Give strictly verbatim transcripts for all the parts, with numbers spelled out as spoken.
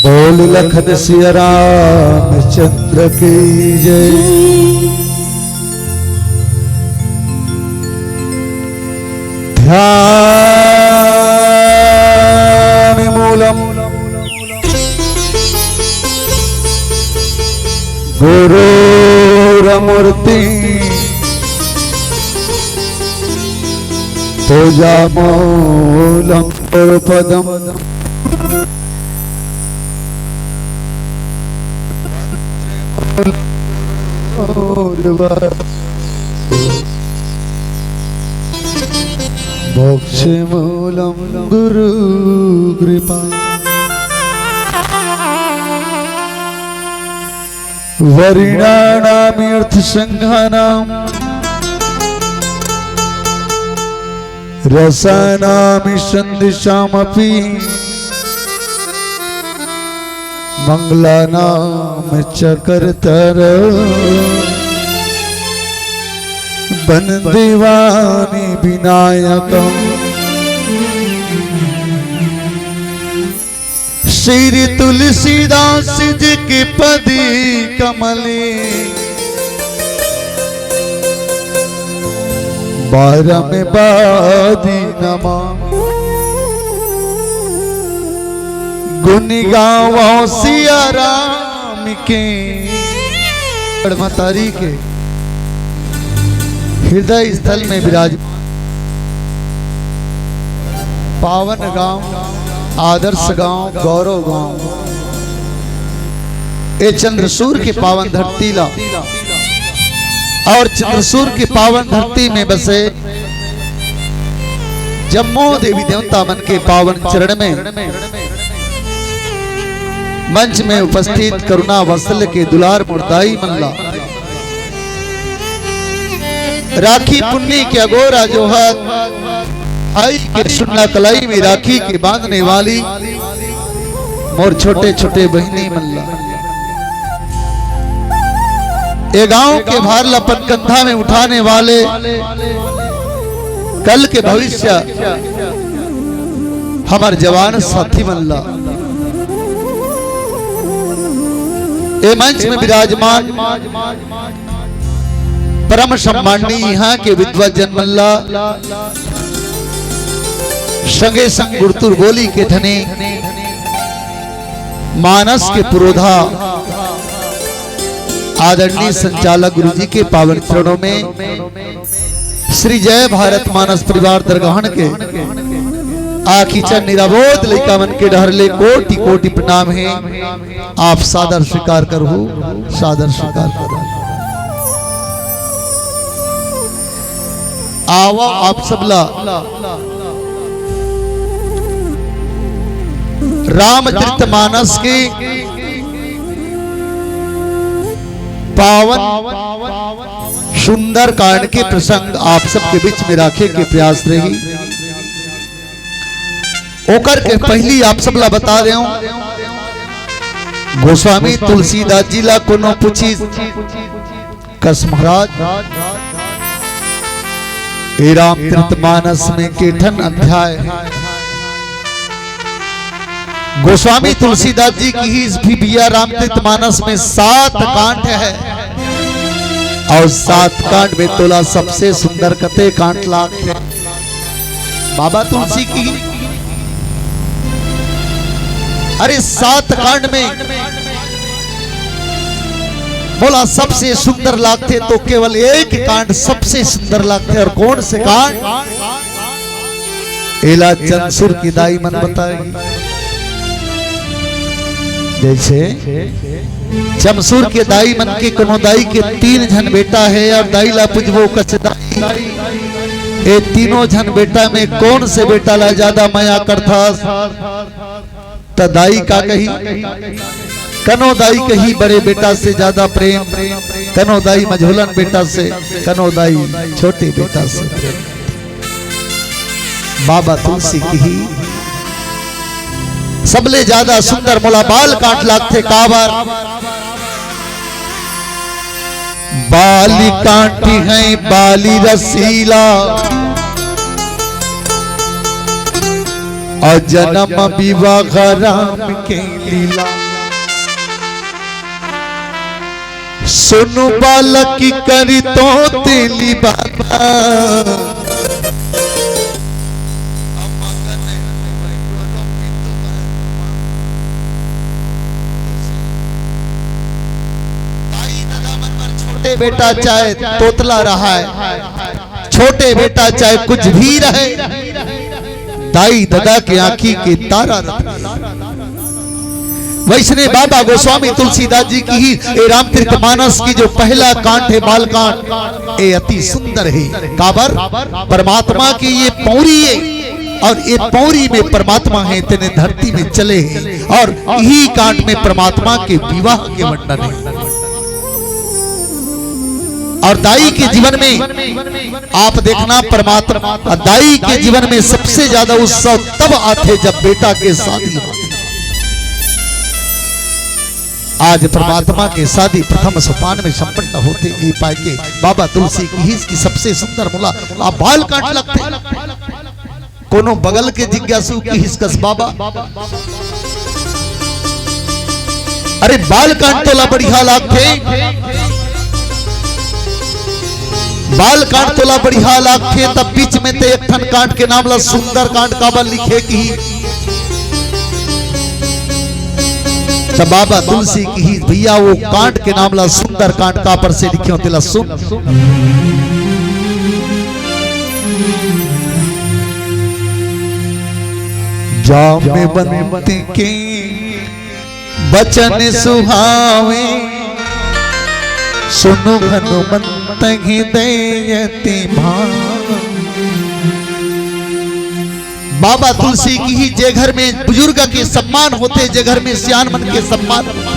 बोल लखन सिया रामचंद्र की जय। ध्यान मूलम गुरुरमूर्ति पूजा मूलम गुरुपदम। मोक्ष मूलम गुरु कृपा। वरिणानामि अर्थसंघानां रसानामि संदिशामपि। मंगलानां च कर्तारं वन्दे वाणि विनायकम्। श्री तुलसीदास जी के पद कमले बारम बारी नमा। गुण गावो सिया राम के। महतारी के हृदय स्थल में विराजमान पावन गांव, आदर्श गांव, गौरव गांव, ए चंद्रसूर के पावन धरती ला और चंद्रसूर के पावन धरती में बसे जम्मो देवी देवता मन के पावन चरण में मंच में उपस्थित करुणा वात्सल्य के दुलार मोर दाई मन ला राखी पुन्नी के अगोरा जोहर आई के सुन्ना कलाई में राखी के बांधने वाली मोर छोटे छोटे बहिनी मन ला, ए गांव के भार ला अपन कंधा में उठाने वाले कल के भविष्य हमर जवान साथी मन ला, ए मंच में विराजमान परम सम्माननीय यहाँ के विद्वत जन मन ला, संगे संग गुरतुर बोली के धनी मानस के पुरोधा आदरणीय संचालक गुरुजी के पावन चरणों में श्री जय भारत मानस परिवार दरगाहन के आखी चन निराबोध लइका मन के डहर ले कोटि कोटि प्रणाम हे। आप सादर स्वीकार करहु, सादर स्वीकार करहु। आवा आप सबला रामचरित मानस के पावन सुंदर कांड के प्रसंग आप सबके बीच में राखे के प्रयास रही। ओकर के पहली आप सबला बता देवं, गोस्वामी तुलसीदास जी ला कोनो पूछिस, कस महाराज, ए रामचरित मानस में केठन अध्याय हे? गोस्वामी तुलसीदास जी किहिस, भैया, रामचरित मानस में सात कांड हे, अउ सात कांड में तोला सबसे सुंदर कते कांड लागथे? बाबा तुलसी किहिस, अरे, सात कांड में मोला सबसे सुंदर लागथे, तो केवल एक कांड सबसे सुंदर लागथे। अउ कौन से कांड? एला चमसूर के दाई मन बताही। जइसे चमसूर के दाई मन के, कोनो दाई के तीन झन बेटा हे, अउ दाई ला पूछबो, कस दाई, ए तीनों झन बेटा में कौन से बेटा ला ज्यादा मया करथस? त दाई का कही? कनो दाई कही बड़े बेटा से ज्यादा प्रेम, कनो दाई मझोलन बेटा से, कनो दाई छोटे बेटा से प्रेम। बाबा तुलसी किहिस, सबले ज्यादा सुंदर मोला बाल कांड लागथे। काबर? बाली कांड हे बाली रसीला, अउ जनम विवाह राम के लीला। सुन बालक करी तो तेली बाबा। छोटे बेटा चाहे तोतला रहय, छोटे बेटा चाहे कुछ भी रहय, दाई ददा के आँखी के तारा रथे। वइसने बाबा गोस्वामी तुलसीदास जी किहिस, ए रामचरित मानस के जो पहला कांड हे बाल कांड, ए अति सुंदर हे। काबर? परमात्मा के ये पौरी हे, अउ ये पौरी में परमात्मा हे, तेने धरती में चले हे, अउ इही कांड में परमात्मा के विवाह के वर्णन हे। अउ दाई के जीवन में आप देखना, परमात्मा, दाई के जीवन में सबसे ज्यादा उत्सव तब आथे जब बेटा के शादी होथे। आज परमात्मा के शादी प्रथम सोपान में संपन्न होथे। ए पाय के बाबा तुलसी किहिस कि सबसे सुंदर मोला आ बाल कांड लगथे। कोनो बगल के जिज्ञासु किहिस, कस बाबा, अरे बाल कांड तोला बढ़िया लागथे, बाल कांड तोला बढ़िया लागथे, तब बीच में ते एक ठन कांड के नाम ला सुंदर कांड काबर लिखे किहिस? त बाबा तुलसी किहिस, भैया वो कांड के नाम ला सुंदर कांड काबर से लिखे हों तेला सुन। जामवंत के बचन सुहावे, सुन हनुमंत हृदय अति भावे। बाबा तुलसी किहिस, जे घर में बुजुर्ग के सम्मान होथे, जे घर में सियान मन के सम्मान होथे,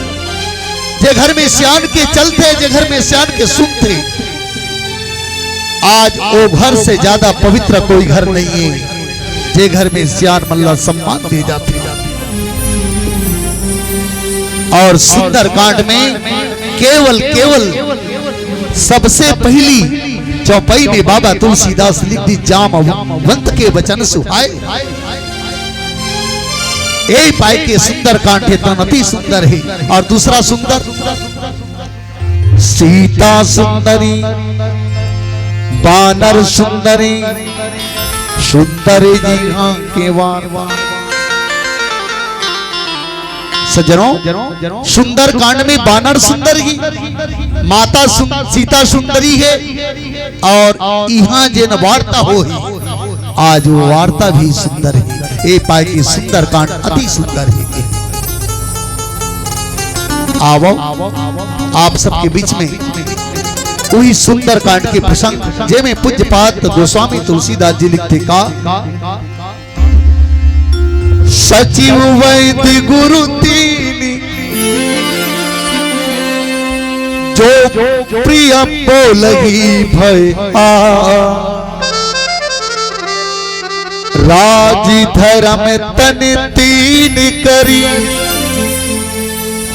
जे घर में सियान के चलथे, जे घर में सियान के सुनथे, आज ओ घर से ज्यादा पवित्र कोई घर नहीं हे, जे घर में सियान मन ला सम्मान दे जाथे। अउ सुंदरकांड में केवल, केवल सबसे पहली चौपाई में बाबा तुलसीदास लिख दिस, जामवंत के बचन सुहाए। ए पाय के सुंदरकांड हे, तन अति सुंदर हे। अउ दूसरा सुंदर, सीता सुंदरी, बानर सुंदरी, सुंदर जी हाँ के वार। सज्जनों, सुंदरकांड में बानर सुंदर ही, माता सुन-, सीता सुंदरी हे, अउ इहाँ जेन वार्ता होही, आज वो वार्ता भी सुंदर हे। ए पाय के सुंदरकांड अति सुंदर हे। आवव, आप सबके बीच में उही सुंदरकांड के प्रसंग, जेमे पूज्यपाद गोस्वामी तुलसीदास जी लिखथे का, सचिव वैद्य गुरु तीन, जो प्रिय बोलही भय आ। राज धर्म तन तीन करी,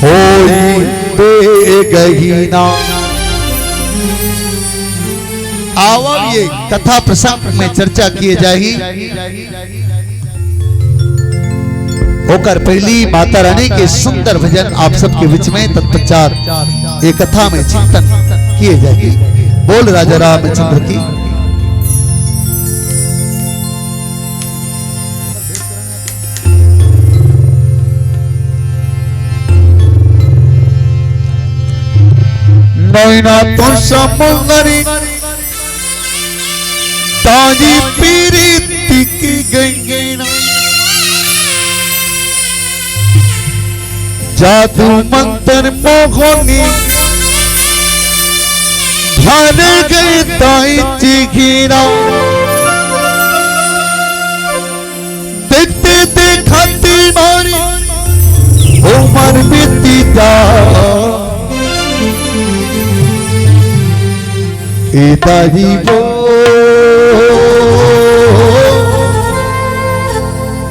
होई बेगहीना। आवव ये कथा प्रसंग में चर्चा किए जाही। ओकर पहिली माता रानी के सुंदर भजन आप सबके बीच में, तत्पश्चात ये कथा में चिंतन किए जाही। बोल राजा रामचंद्र की। नैना तो समुंदरी ताजी पीरिति की गंगेना। जादू मंत्र मोहनी भर गए ताई चिघिना। देखते देखते मारी उमर बीती जा। ए दादी वो,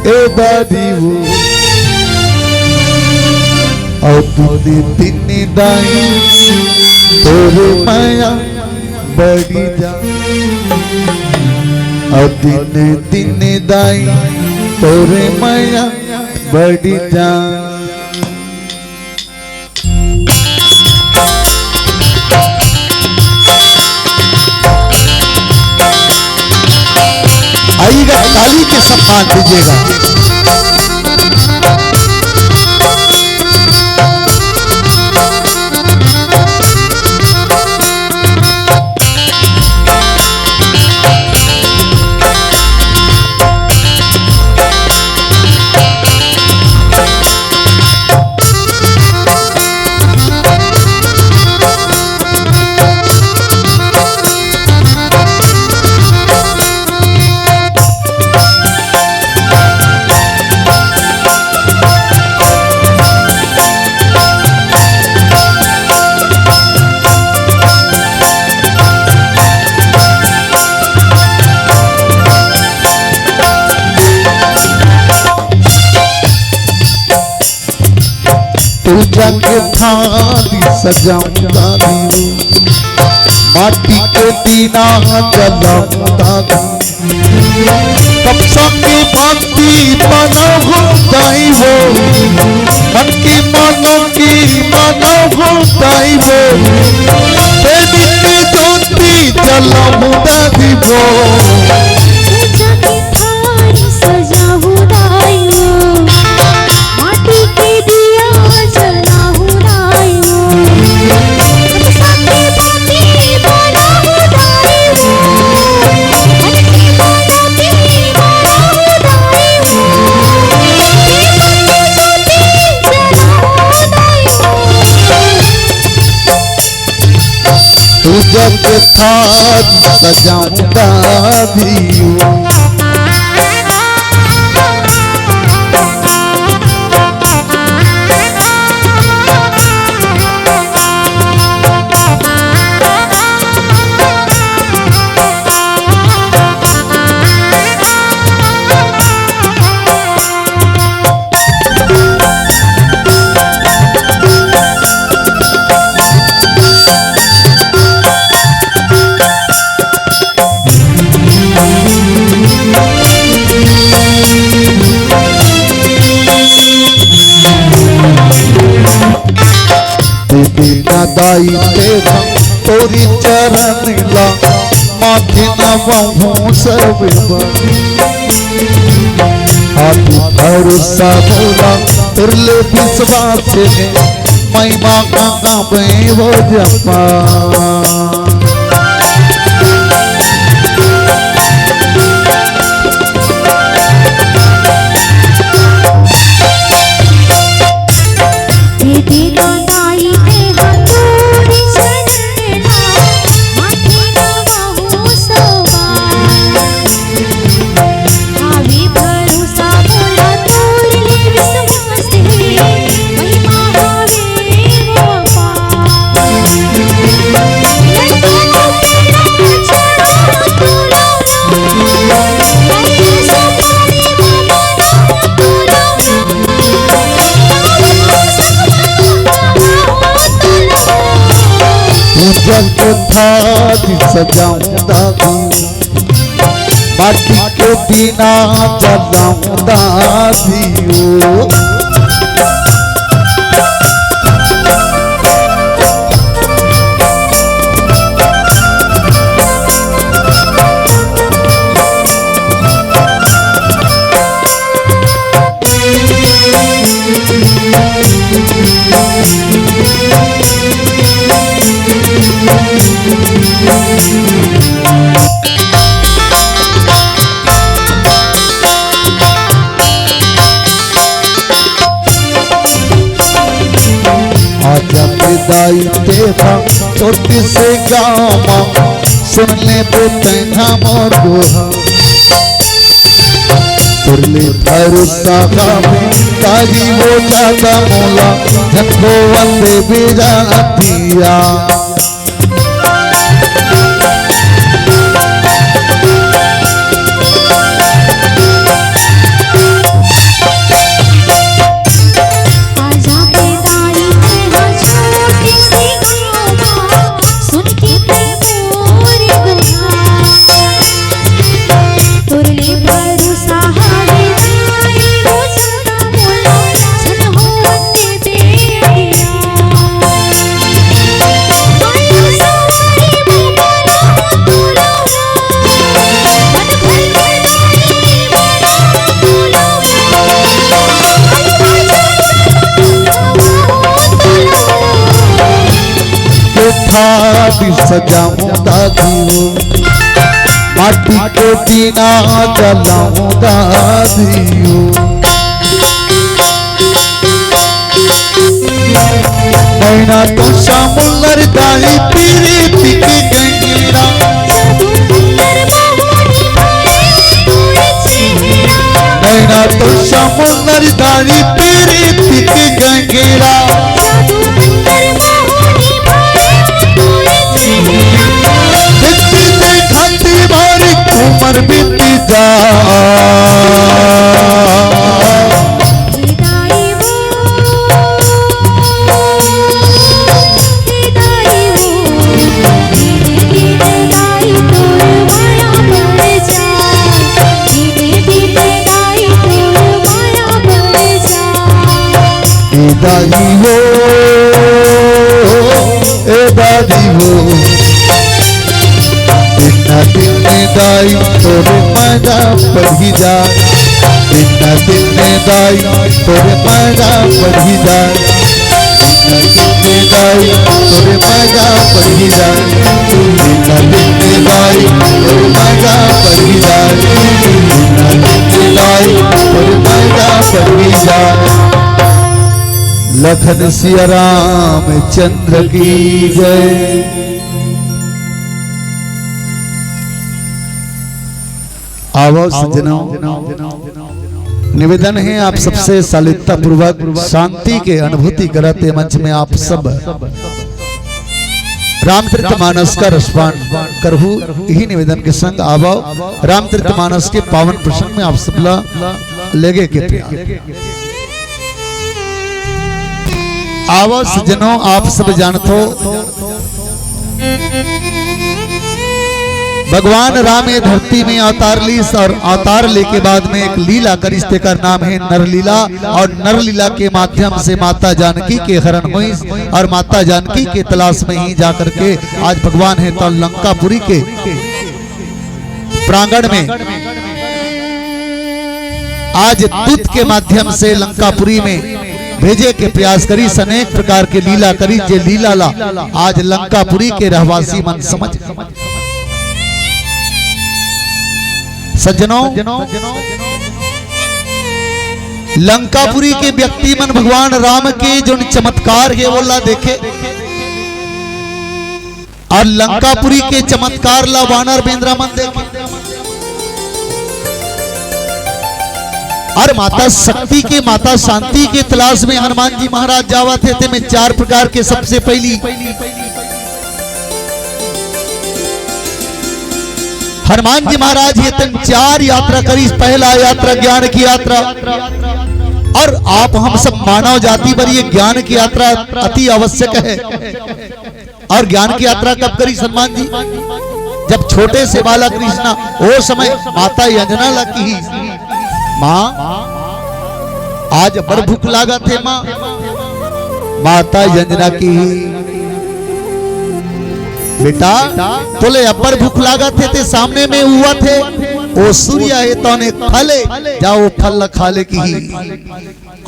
ए दादी वो, अउ तूने दिन दाई तोरे माया बढ़ी जा, अउ दिन दिन दाई तोरे माया बढ़ी जा। आइएगा, ताली के सम्मान दीजिएगा। पूजा के थाली सजाऊं दादी वो, माटी के दीना जलाऊं दादी। कब संगे भक्ति मानो हो दाई वो, मन की मानो की मानो हो दाई वो, तेरी की ज्योति जलाऊं दादी वो। पूजा के थाली सजाऊं दाई वो, माटी के दिया जलाऊं दाई वो। सबके बातें बनाऊं दाई वो। मन की बातें बनाऊं दाई वो। ये बातें ज्योति जलाऊं दाई वो। पूजा के थाल सजाऊं दादी वो। दीदी ना दाई तेरा तोरी चरण ला, माथे नवाहूं सब बा। आदि भरोसा मोला, तोर ले विश्वास हे, महिमा गाबे वो जपा। दीदी ना दाई तेरा तोरी चरण ला, थारी सजाऊं दादी, माटी के दीना जलाऊं दादी ओ। आजा बेदाई तेरा छोटी से गाँव मा, सुन ले बेटैना मोर दोहा। तुरले भरोसा गावे, तारी वो दादा मोला, झंडो वंदे बिरातिया। के थारी सजाऊं दादी ओ, माटी के दीना जलाऊं दादी ओ। नैना तो सामुलर दाई पीरी तिक गंगेरा। नैना तो सामुलर दाई पीरी तिक गंगेरा। देखती देखती मारी उमर बीती जा। ए दाई हो, ए दाई हो, दिन दिन दाई तोरे मजा पड़ी जा, दिन दिन दाई तोरे मजा पड़ी जा, दिन दिन दाई तोरे मजा पड़ी जा, दिन दिन दाई तोरे मजा पड़ी जा, दिन दिन दाई तोरे मजा पड़ी जा। लखन सिया रामचंद्र की जय। आवो सज्जनों, निवेदन है आप सबसे शालीनता पूर्वक शांति के अनुभूति करत ए मंच में आप सब रामचरित मानस का रसपान करहू, यही निवेदन के संग आवो रामचरित मानस के पावन प्रसंग में आप सबला लेगे के प्रयास। आवो सज्जनों, आप सब जानथो, भगवान राम ये धरती में अवतार लीस और अवतार लेके बाद में एक लीला करिस, तेकर नाम है नरलीला। और नरलीला के माध्यम से माता जानकी के हरण होइस और माता जानकी के तलाश में ही जा करके आज भगवान है तो लंकापुरी के प्रांगण में आज दूत के माध्यम से लंकापुरी में भेजे के प्रयास करिस, अनेक प्रकार के लीला करिस, जे लीला ला आज लंकापुरी के रहवासी मन समझ। सज्जनों, लंकापुरी के व्यक्ति मन भगवान राम के जोन चमत्कार हे, ओला देखे। और लंकापुरी के चमत्कार ला वानर बेंदरा मन देखे। और माता शक्ति के, माता शांति के तलाश में हनुमान जी महाराज जावत हे, तेमे चार प्रकार के, सबसे पहली हनुमान जी महाराज ये तेन चार यात्रा करिस। पहला यात्रा ज्ञान की यात्रा, और आप हम सब मानव जाति बर ये ज्ञान की यात्रा अति आवश्यक है। और ज्ञान की यात्रा कब करिस हनुमान जी? जब छोटे से बालक रिहिस ना, ओ समय माता अंजना ला किहिस, माँ, आज अब्बड़ भूख लागत हे माँ। माता अंजना किहिस, बेटा, तोले अब्बड़ भूख लागत हे, ते सामने में उवत हे, ओ सूर्य हे, तौन एक फल हे, जा ओ फल ला खा ले किहिस।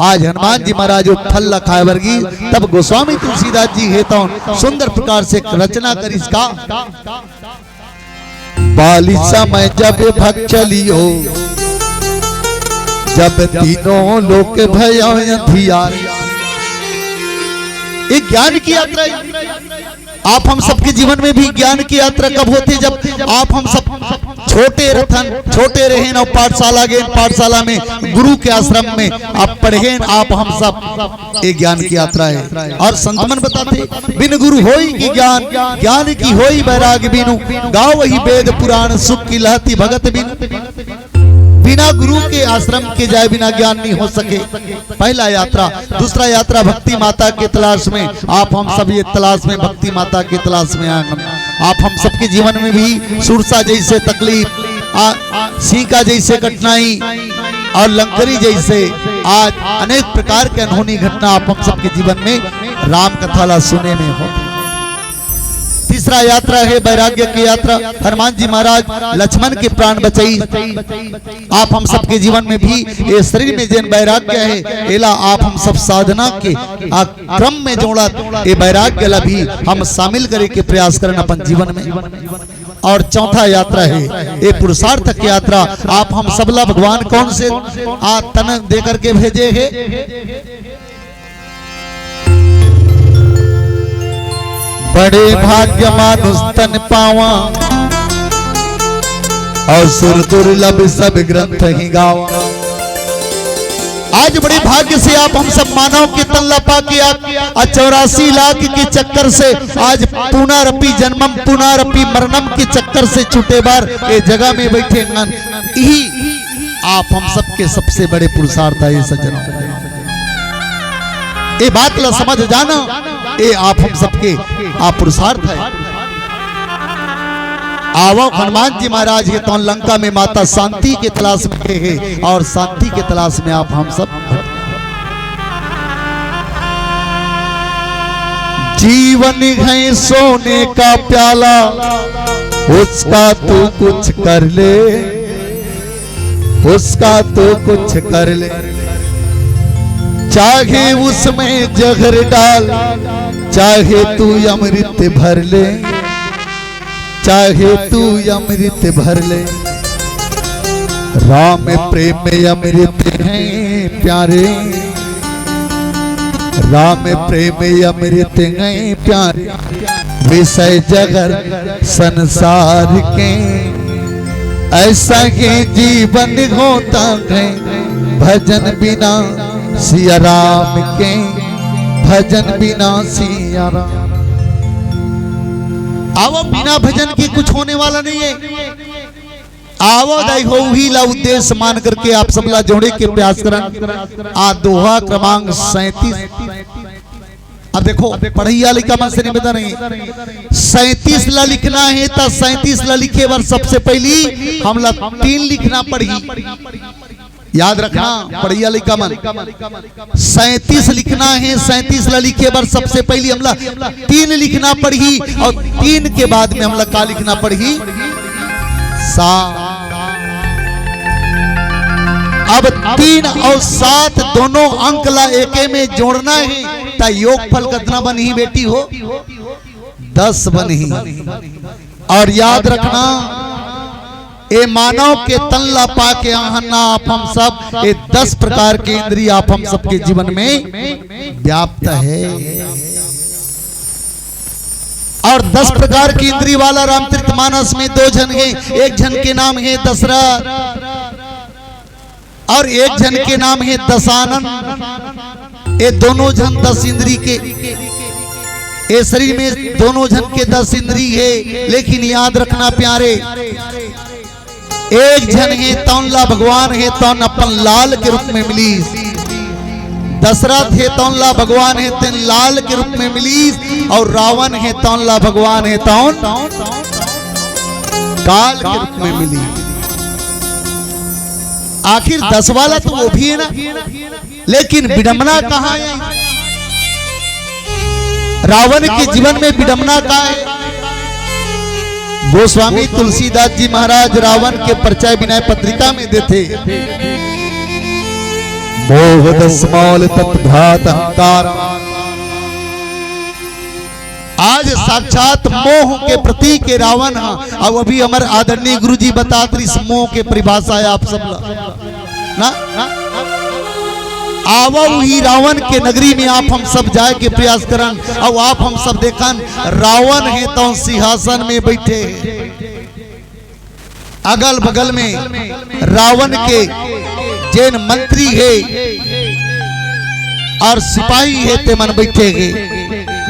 आज हनुमान जी महाराज ओ फल ला खाए बर गिस, तब गोस्वामी तुलसीदास जी हे तौन सुंदर प्रकार से एक रचना करिस का। बाली समय जब भग चलियो, जब तीनों लोक भयो अंधियार। ये ज्ञान की यात्रा है। आप हम सबके जीवन में भी ज्ञान की यात्रा कब होथे? जब आप हम सब छोटे रथन, छोटे रहेन अउ पाठशाला गेन, पाठशाला में गुरु के आश्रम में आप पढ़ेन, आप हम सब ये ज्ञान की यात्रा है। और संत मन बताथे, बिन गुरु होई की ज्ञान, ज्ञान की होई बैराग बिनु, गावही वेद पुराण सुख की लहती भगत बिनु। बिना गुरु के आश्रम के जाए बिना ज्ञान नहीं हो सके। पहला यात्रा। दूसरा यात्रा भक्ति माता के तलाश में, आप हम सब ये तलाश में, भक्ति माता के तलाश में आए हैं। आप हम सबके जीवन में भी सुरसा जैसे तकलीफ, आ, सीका जैसे कठिनाई और लंकरी जैसे आज अनेक प्रकार के अनहोनी घटना आप हम सबके जीवन में राम कथा ला सुने में हो। तीसरा यात्रा है वैराग्य की यात्रा। हनुमान जी महाराज लक्ष्मण के प्राण बचाई। आप हम सबके जीवन में भी ये शरीर में जेन वैराग्य है, एला आप हम सब साधना के आ, क्रम में जोड़त ये वैराग्य ला भी हम शामिल करे के प्रयास करन अपन जीवन में। और चौथा यात्रा है ये पुरुषार्थ की यात्रा। आप हम सबला भगवान कौन से आ तन दे करके भेजे है? बड़े भाग्य मानुष तन पावा, और सुर दुर्लभ सब ग्रंथ ही गावा। आज बड़े भाग्य से आप हम सब मानव के तन ला पा के आ, आ चौरासी लाख के चक्कर से आज पुनरपि जन्मम पुनरपि मरणम के चक्कर से छूटे बर ये जगह में बैठे हन। यही आप हम सबके सबसे बड़े पुरुषार्थ है सज्जनों। ये बात ला समझ जाना, ये आप हम सबके आप पुरुषार्थ है। आवो हनुमान जी महाराज के तौन लंका में माता शांति के तलाश में गए हैं और शांति के तलाश में आप हम सब। जीवन है सोने का प्याला, उसका तू कुछ कर ले, उसका तू कुछ कर ले। चाहे उसमें जहर डाल, चाहे तू अमृत भर ले, चाहे तू अमृत भर ले। राम प्रेम अमृत है प्यारे, राम प्रेम अमृत है प्यारे। विषय जगत संसार के, ऐसा ही जीवन होता है। भजन बिना सिया राम के, भजन बिना सिया राम। आवो, बिना भजन के कुछ होने वाला नहीं है। आवो दाई हो, उही ला उद्देश्य मान करके आप सबला जोड़े के प्रयास करन। आ दोहा क्रमांक सैंतीस। अब देखो, पढ़इया लइका मन से निवेदन है, सैंतीस ला लिखना है त सैंतीस ला लिखे बर सबसे पहली हमला तीन लिखना पड़ही। याद रखना पढ़इया लइका मन, सैंतीस लिखना है, सैंतीस ला लिखे बर सबसे पहली हमला तीन लिखना पड़ही और तीन के बाद में हमला का लिखना पड़ही? सात। अब तीन और सात दोनों अंक ला एके में जोड़ना है, त योगफल कितना बनही बेटी हो? दस बनही। और याद रखना, ए मानव के तन ला पा के आहन ना आप हम सब, ए दस प्रकार के इंद्रिय आप हम सबके जीवन में व्याप्त है। और दस प्रकार की इंद्री वाला रामचरित मानस में दो झन है, एक झन के नाम है दशरथ और एक झन के नाम है दशानन। ये दोनों झन दस इंद्री के, ये शरीर में दोनों झन के दस इंद्री है, लेकिन याद रखना प्यारे, एक झन हे तौन ला भगवान हे तौन अपन लाल के रूप में मिली। दशरथ हे तौन ला भगवान हे तेन लाल के रूप में मिलीस, अउ रावण हे तौन ला भगवान हे तौन काल के रूप में मिलीस। आखिर दस वाला तो वो भी है ना, लेकिन विडंबना कहाँ है? रावण के जीवन में विडंबना का है? गोस्वामी तुलसीदास जी महाराज रावण के परिचय विनय पत्रिका में देथे, मोह दस मौल तप घात अहंकार। आज साक्षात मोह के प्रतीक हे रावण हा। अब अभी हमर आदरणीय गुरुजी बतात रहिस मोह के परिभाषा हे आप सब ला। ना? आवव ही रावण के नगरी में आप हम सब जाए के प्रयास करन, अउ आप हम सब देखन रावण हे तौन सिंहासन में बइठे हे, अगल बगल में रावण के जेन मंत्री हे अउ सिपाही हे ते मन बइठे हे,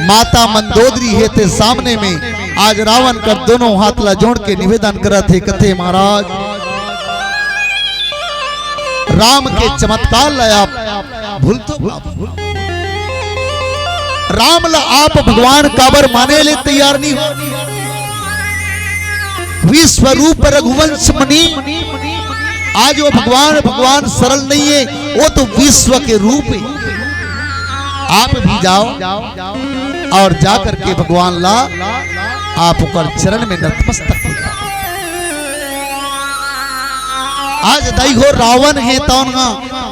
माता मंदोदरी हे ते सामने में। आज रावण कर दोनों हाथ ला जोड़ के निवेदन करत हे, कथे महाराज, राम के चमत्कार ला आप भूल तो, राम ला आप भगवान काबर माने ले तैयार नहीं हो? विश्व रूप रघुवंश मणि, आज वो भगवान, भगवान सरल नहीं है, वो तो विश्व के रूप है। आप भी जाओ अउ जा करके भगवान ला आप ओकर चरण में नतमस्तक हो जाओ। आज दाई हो रावण हे तौन हा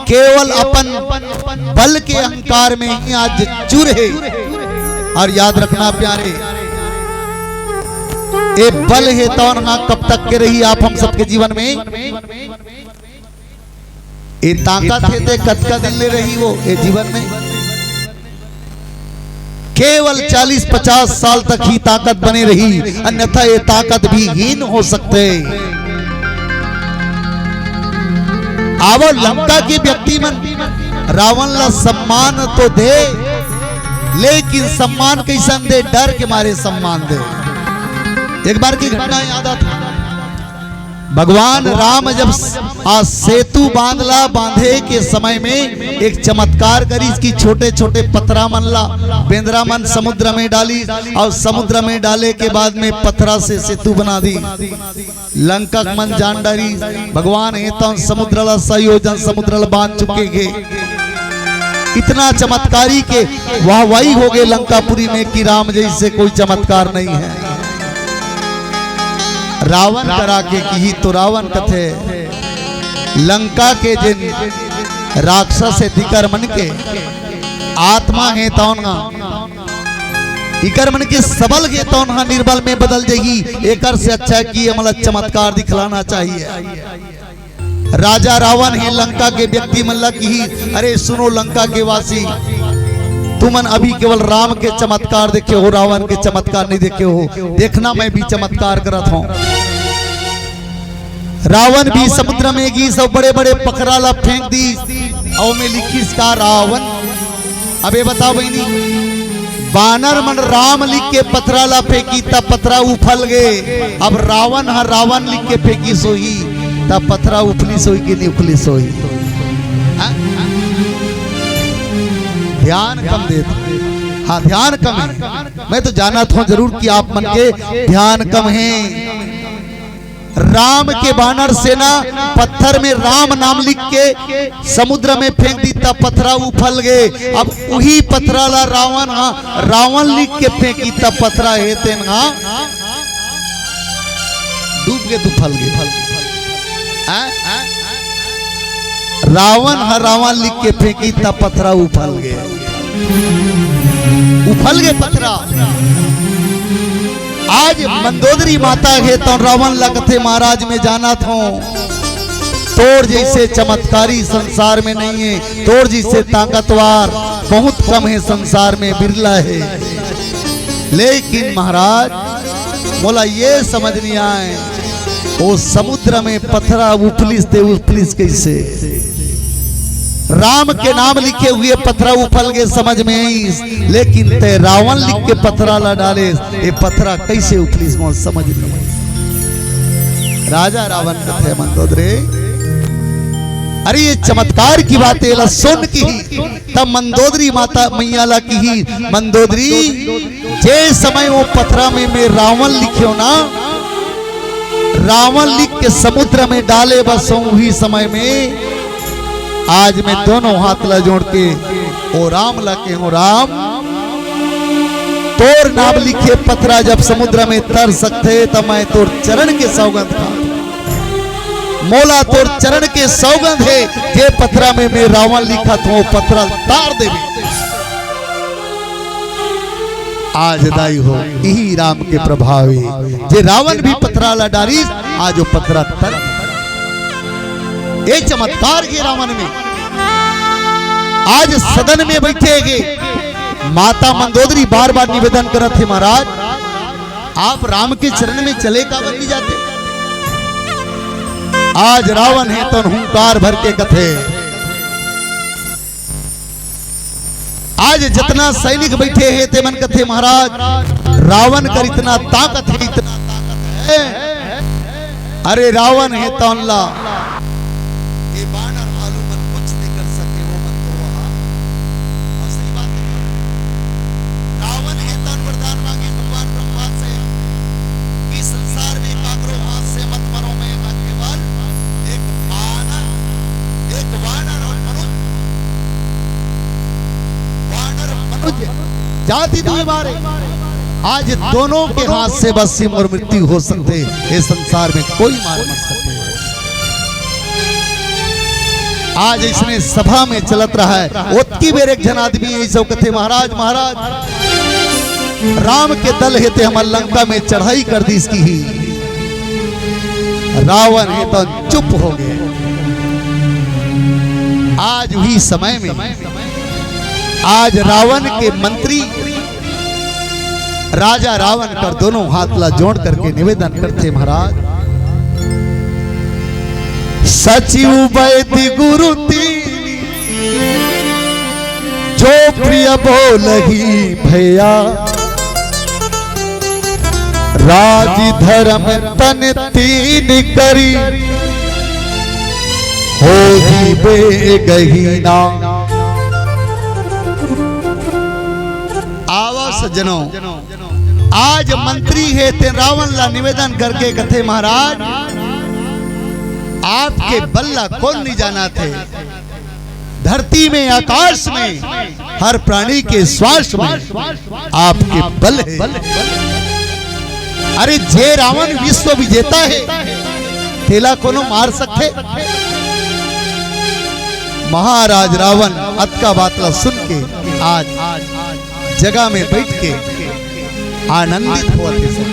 केवल अपन बल के अहंकार में ही आज चूर हे। अउ याद रखना प्यारे, ये बल हे तौन हा कब तक के रही आप हम सबके जीवन में? ये ताकत हे ते कतका दिन ले रही वो ये जीवन में? केवल चालीस पचास साल तक ही ताकत बने रही, अन्यथा ये ताकत भी हीन हो सकथे। आवो लंका के व्यक्ति मन रावण ला सम्मान तो दे, लेकिन सम्मान कइसन दे? डर के मारे सम्मान दे। एक बार की घटना याद आथे, भगवान राम जब स-, आ सेतु बांध ला बांधे के समय में एक चमत्कार करिस कि छोटे-छोटे पथरा मन ला बेंदरा मन समुद्र में डालिस अउ समुद्र में डाले के बाद में पथरा से सेतु बना दिस। लंका के मन जान डारिस, भगवान हे तौन समुद्र ला सौ योजन समुद्र ला बांध चुके हे। इतना चमत्कारी के वाहवाही हो गे लंकापुरी में कि राम जइसे कोई चमत्कार नहीं है। रावण करा के किही तो रावण कथे, लंका के जेन राक्षस हे तिकर मन के आत्मा हे तौन हा, इकर मन के सबल हे तौन हा निर्बल में बदल जाही। एकर से अच्छा कि हमला चमत्कार दिखलाना चाहिए। राजा रावण हे लंका के व्यक्ति मन ला किही, अरे सुनो लंका के वासी, तुमन अभी केवल राम के चमत्कार देखे हो, रावण के चमत्कार नहीं देखे हो। देखना मैं भी चमत्कार करत हूँ। रावण भी समुद्र में गिस अउ बड़े-बड़े पथरा ला फेंक दिस, अउ में लिखिस का रावण। अब ये बताओ बहिनी, बानर मन राम लिख के पथरा ला फेंकी, त पथरा उफल गे। अब रावण ह रावण लिख के फेंकिस होही, त पथरा उफलिस होही कि नहीं उफलिस होही? हाँ? ध्यान कम देत। हाँ, ध्यान कम है। मैं तो जानत हूँ जरूर कि आप मन के ध्यान कम है। राम के बानर सेना पत्थर में राम नाम लिख के समुद्र में फेंक दी, त पथरा उफल गे। अब उही पथरा ला रावण हा रावण लिख के फेंकी, त पथरा हे तेन हा डूब गे, त उफल गे। हैं? रावण हा रावण लिख के फेंकी, त पथरा उफल गे। उफल गे पथरा। आज मंदोदरी माता हे तौन रावण ला कथे, महाराज मैं जानत हूँ, तोर जइसे चमत्कारी संसार में नहीं है, तोर जइसे ताकतवर बहुत कम है संसार में, बिरला है। लेकिन महाराज मोला ये समझ नहीं आए, वो समुद्र में पथरा उफलिस ते उफलिस कइसे? राम के नाम लिखे हुए पथरा उफल गे समझ में आइस, लेकिन ते रावण लिख के पथरा ला डालेस, ये पथरा कइसे उफलिस मोर समझ में आइस। राजा रावण कथे मंदोदरी, अरे ये चमत्कार की बात हे, एला सुन किही, तब मंदोदरी माता मैया ला किही, मंदोदरी, जे समय वो पथरा में मैं रावण लिखेंव ना, रावण लिख के समुद्र में डाले बस उही समय में आज मैं दोनों हाथ ला जोड़ के ओ राम ला केहेंव, राम, तोर नाम लिखे पथरा जब समुद्र में तर सकथे, त मैं तोर चरण के सौगंध खाथंव। मोला तोर चरण के सौगंध हे, जे पथरा में मैं रावण लिखत हंव, पथरा तार देबे। आज दाई हो, इही राम के प्रभाव हे, जे रावण भी पथरा ला डारिस, आज वो पथरा तर। ए चमत्कार हे रावण में। आज सदन में बइठे हे माता मंदोदरी बार बार निवेदन करत हे, महाराज, आप राम के चरण में चले काबर नइ जाते? आज रावण हे तौन हुंकार भर के कथे, आज जतना सैनिक बइठे हे, ते मन कथे, महाराज, रावण कर इतना ताकत हे, इतना ताकत हे। अरे रावण हे तौन ला, ये बानर भालू मन कुछ नइ कर सके, वो मन तो वहाँ। और सही बात हे, रावण हे तौन वरदान मांगे भगवान ब्रह्मा से कि संसार में काकरो हाथ से मत मरंव मैं, ना केवल एक बानर, एक बानर और मनुष्य, बानर मनुष्य जाति दुई मारे। आज दोनों के हाथ से बस सिम और मृत्यु हो सकथे, ये संसार में कोई मार मत सके। आज इसने सभा में चलत रहा हे, ओतकी बेर एक झन आदमी हे, सब कथे, महाराज, महाराज, राम के दल हे ते हमर लंका में चढ़ाई कर दिस किही। रावण हे तौन चुप हो गे। आज उही समय में आज रावण के मंत्री राजा रावण कर दोनों हाथ ला जोड़ करके निवेदन करथे, महाराज, सचिव वैद्य गुरु तीन, जो प्रिय बोलही भया, राज धर्म तन तीन करी, होही बेगही ना। आवा सज्जनों, आज मंत्री हे तेन रावण ला निवेदन करके कथे, महाराज, आपके बल ला कोन नइ जानथे? धरती में, आकाश में, हर प्राणी के श्वास में आपके बल हे। अरे, जे रावण विश्व विजेता हे, तेला कोनो मार सकथे? महाराज रावण अतका बात ला सुन के आज जगह में बइठ के आनंदित होवत हे सब।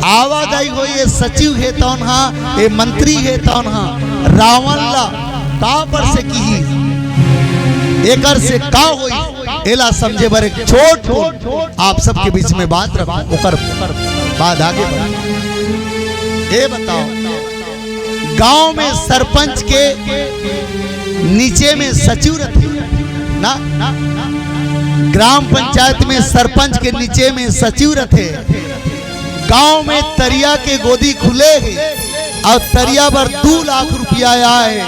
आवाजाही होई, ये सचिव हे तौन हा, ये मंत्री हे तौन हा, रावण ला का पर से किही, एकर से का होई, एला समझे बर एक छोट आप सबके बीच में बात रखूं, ओकर बाद आगे बढ़ूं। ए बताओ, गांव में सरपंच के नीचे में सचिव रथे ना, ग्राम पंचायत में सरपंच के नीचे में सचिव रथे। गांव में तरिया के गोदी खुले हे अउ तरिया बर दू लाख रुपया आए,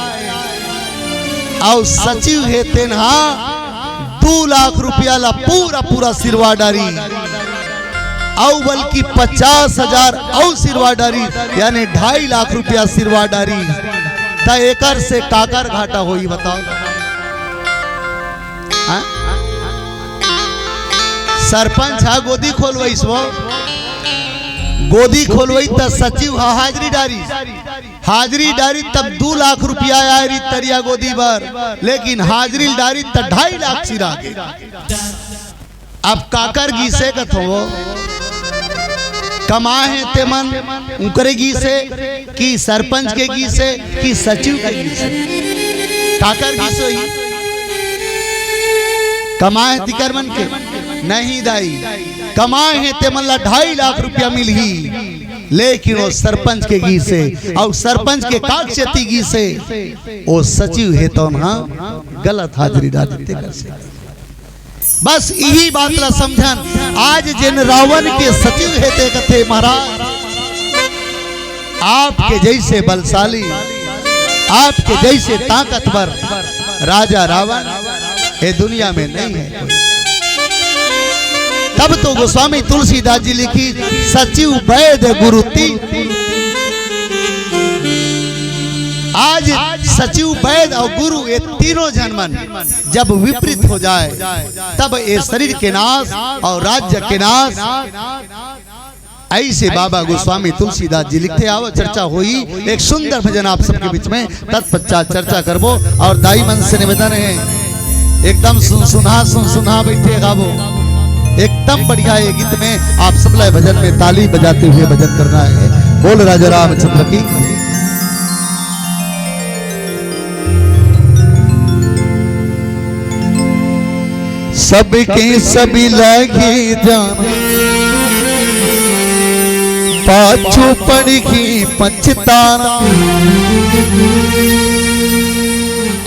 अउ सचिव हे तेन हा दू लाख रुपया ला पूरा पूरा सिरवा डारी, अउ बल्कि पचास हजार अउ सिरवा डारी, यानी ढाई लाख रुपया सिरवा डारी, त एकर से काकर घाटा होई बताओ? हाँ? सरपंच हा गोदी खोलवाइस वो, गोदी खोलवाई त सचिव हा हाजरी डारी, हाजरी डारी तब दू लाख रुपया आए री तरिया गोदी बर, लेकिन हाजरी डारी त ढाई लाख सिरा गे। अब काकर गीसे कथो, कमाए हे तेमन उंकरे गीसे कि सरपंच के गीसे कि सचिव के गीसे? काकर गीसे ही? कमाए हे तिकर मन के? नहीं दाई, कमाए हे तेमन ला ढाई लाख रुपया मिलही, लेकिन वो सरपंच के गीसे अउ सरपंच के कागजेती गीसे, वो सचिव हे तौन हा गलत हाजरी डालथे तेकर से। बस इही बात ला समझन। आज जेन रावण के सचिव हे ते कथे, महाराज, आपके जैसे बलशाली आपके जैसे ताकतवर राजा रावण ये दुनिया में नहीं है कोई। तब तो गोस्वामी तुलसीदास जी लिखी, सचिव वैद्य गुरु तीन। आज सचिव वैद्य और गुरु ये तीनों जन मन जब विपरीत हो जाए, तब ये शरीर के नाश और राज्य के नाश। ऐसे बाबा गोस्वामी तुलसीदास जी लिखते। आओ, चर्चा होई, एक सुंदर भजन आप सबके बीच में, तत्पश्चात चर्चा करबो। और दाई मन से निवेदन है, एकदम सुन सुना सुन सुना बैठे गाबो, एकदम बढ़िया। ये गीत में आप सब ला भजन में ताली बजाते हुए भजन करना है। बोल राजा रामचंद्र की। सबके सभी लगे जान, पाछू पड़ गई पछताना।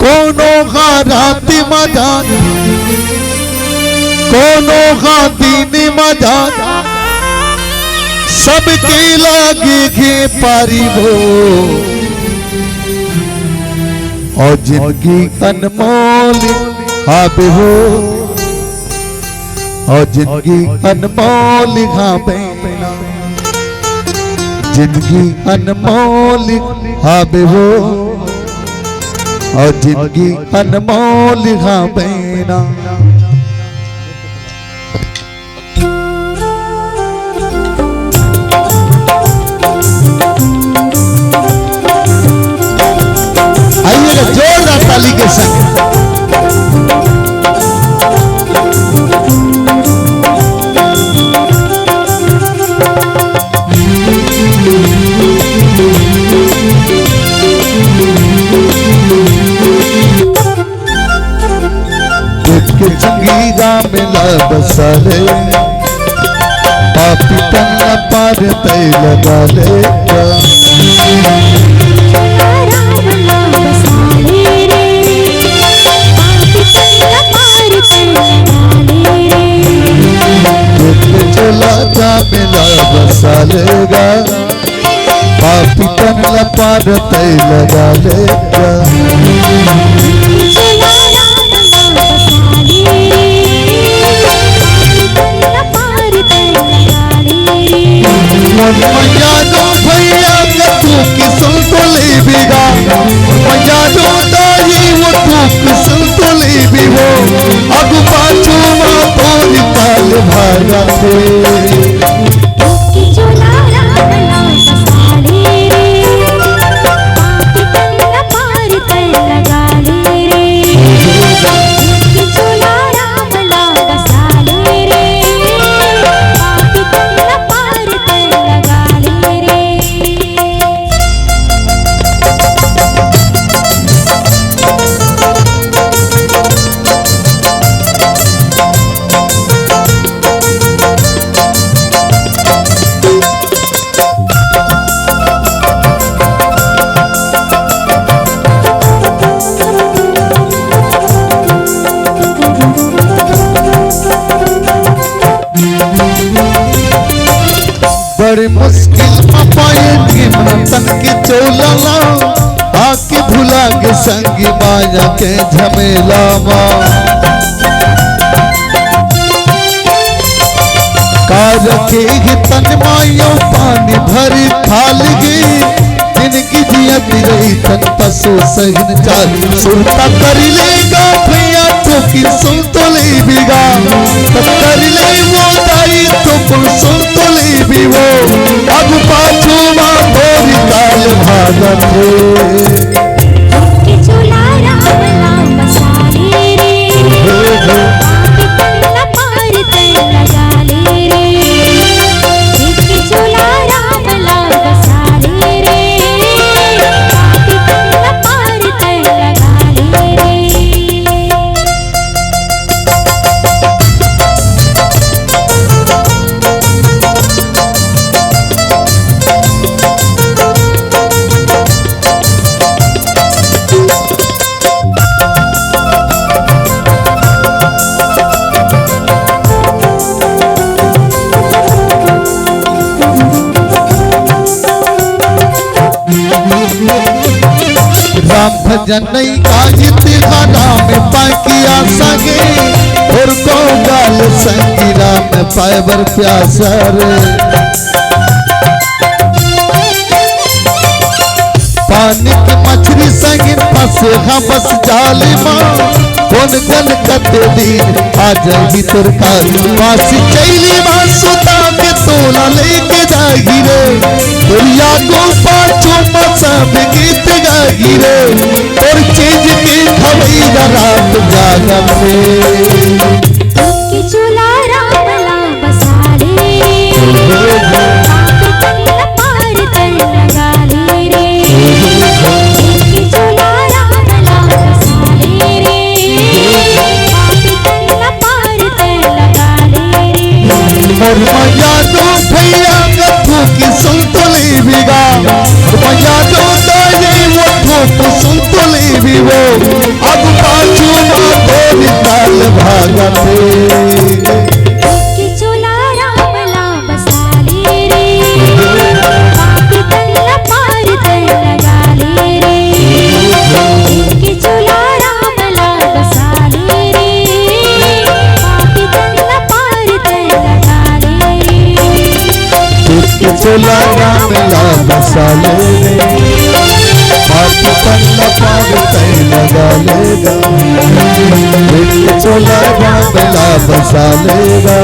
कोनो हा रात मजा, कोनो हा दिन मजा, सबके लागे घे पारी हो। और जिंदगी अनमोल हाबे हो, और जिंदगी अनमोल हाबे ना, जिंदगी अनमोल हाबे हो, और जिंदगी अनमोल हाबे ना। आइएगा जोरदार ताली के संग। देख के चंगी राम ला बसाले, पापी तन ला पार तै लगा ले। देख के चला राम ला बसालेगा, पापी तन ला पार तै लगा ले। मन मया दो भैया का तू किसन तो ले बिगा, मया दो दाई वो तू किसन तो ले भी वो, अगु पाछू मा तोरी ताल भागा थे। बड़ी मुश्किल मा पाए के मन तन के चोला ला, आके भुला के संगी माया के झमेला मा। का रखे ही तन मायो पानी भरी थाल गई, जिनकी जियत रही तन पशु सहिन चाल। सुरता कर लेगा भैया तो कि सुन तो ले बिगा, तो कर ले वो दाई तो कुल सुन तो ले भी वो, अब पाछू मा भोरी काल भागत है। राम भजन नहीं काजित राम पाकिया संगे, और को गाल संगी राम पाए बर प्यासा रे। पानी के मछली संगे फंसे हम बस जाल मा, कौन कौन कते दिन आ जाही तोर काल। मासी चैली मा सुता के तोला लेके जाही रे, दुनिया को पाछू मा सब गीत गाही रे, तोर चीज के खवैया रात जागत रे। के चोला राम ला बसाले रे, पापी तन ला पार तन लगाले रे। के चोला राम ला बसाले रे, पापी तन ला पार तन लगाले रे। मोर मया दो भैया कथू की सुन तो ले बिगा, मया दो दाई वो ठोक सुन तो ले भी वो, अब पाछू ना तोरी ताल भागत रे। के चोला राम ला बसाले रे, पापी तन ला पार तन लगाले रे। के चोला राम ला बसाले रे, पापी तन ला पार तन लगाले रे। के चोला राम ला बसाले रे, पापी तन ला पार तै लगाले गा। के चोला राम ला बसाले गा,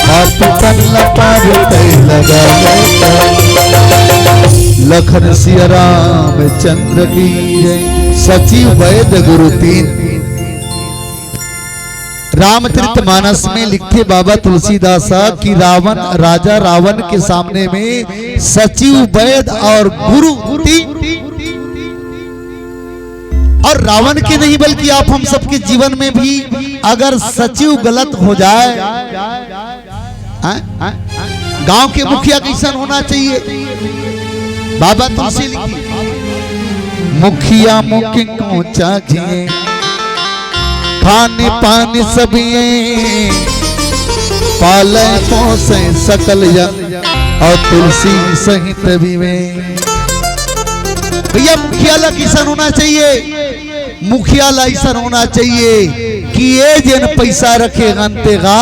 पापी तन ला पार तै लगाले गा। लखन सिया रामचंद्र की जय। सचिव वैद गुरु तीन। रामचरित मानस में लिखथे बाबा तुलसीदास ह कि रावण, राजा रावण के सामने में सचिव, वैद और गुरु तीन। और रावण के नहीं बल्कि आप हम सबके जीवन में भी अगर सचिव गलत हो जाए, हैं? गांव के मुखिया कैसन होना चाहिए? बाबा तुलसी लिखी, मुखिया मुख को चाहिए, खाने पानी सब ये, पाले पोसे सकल जन, और तुलसी सहित भी में। भैया, मुखिया ला किसन होना चाहिए, मुखिया ला अइसन होना चाहिए कि ये जेन पैसा रखे हन तेगा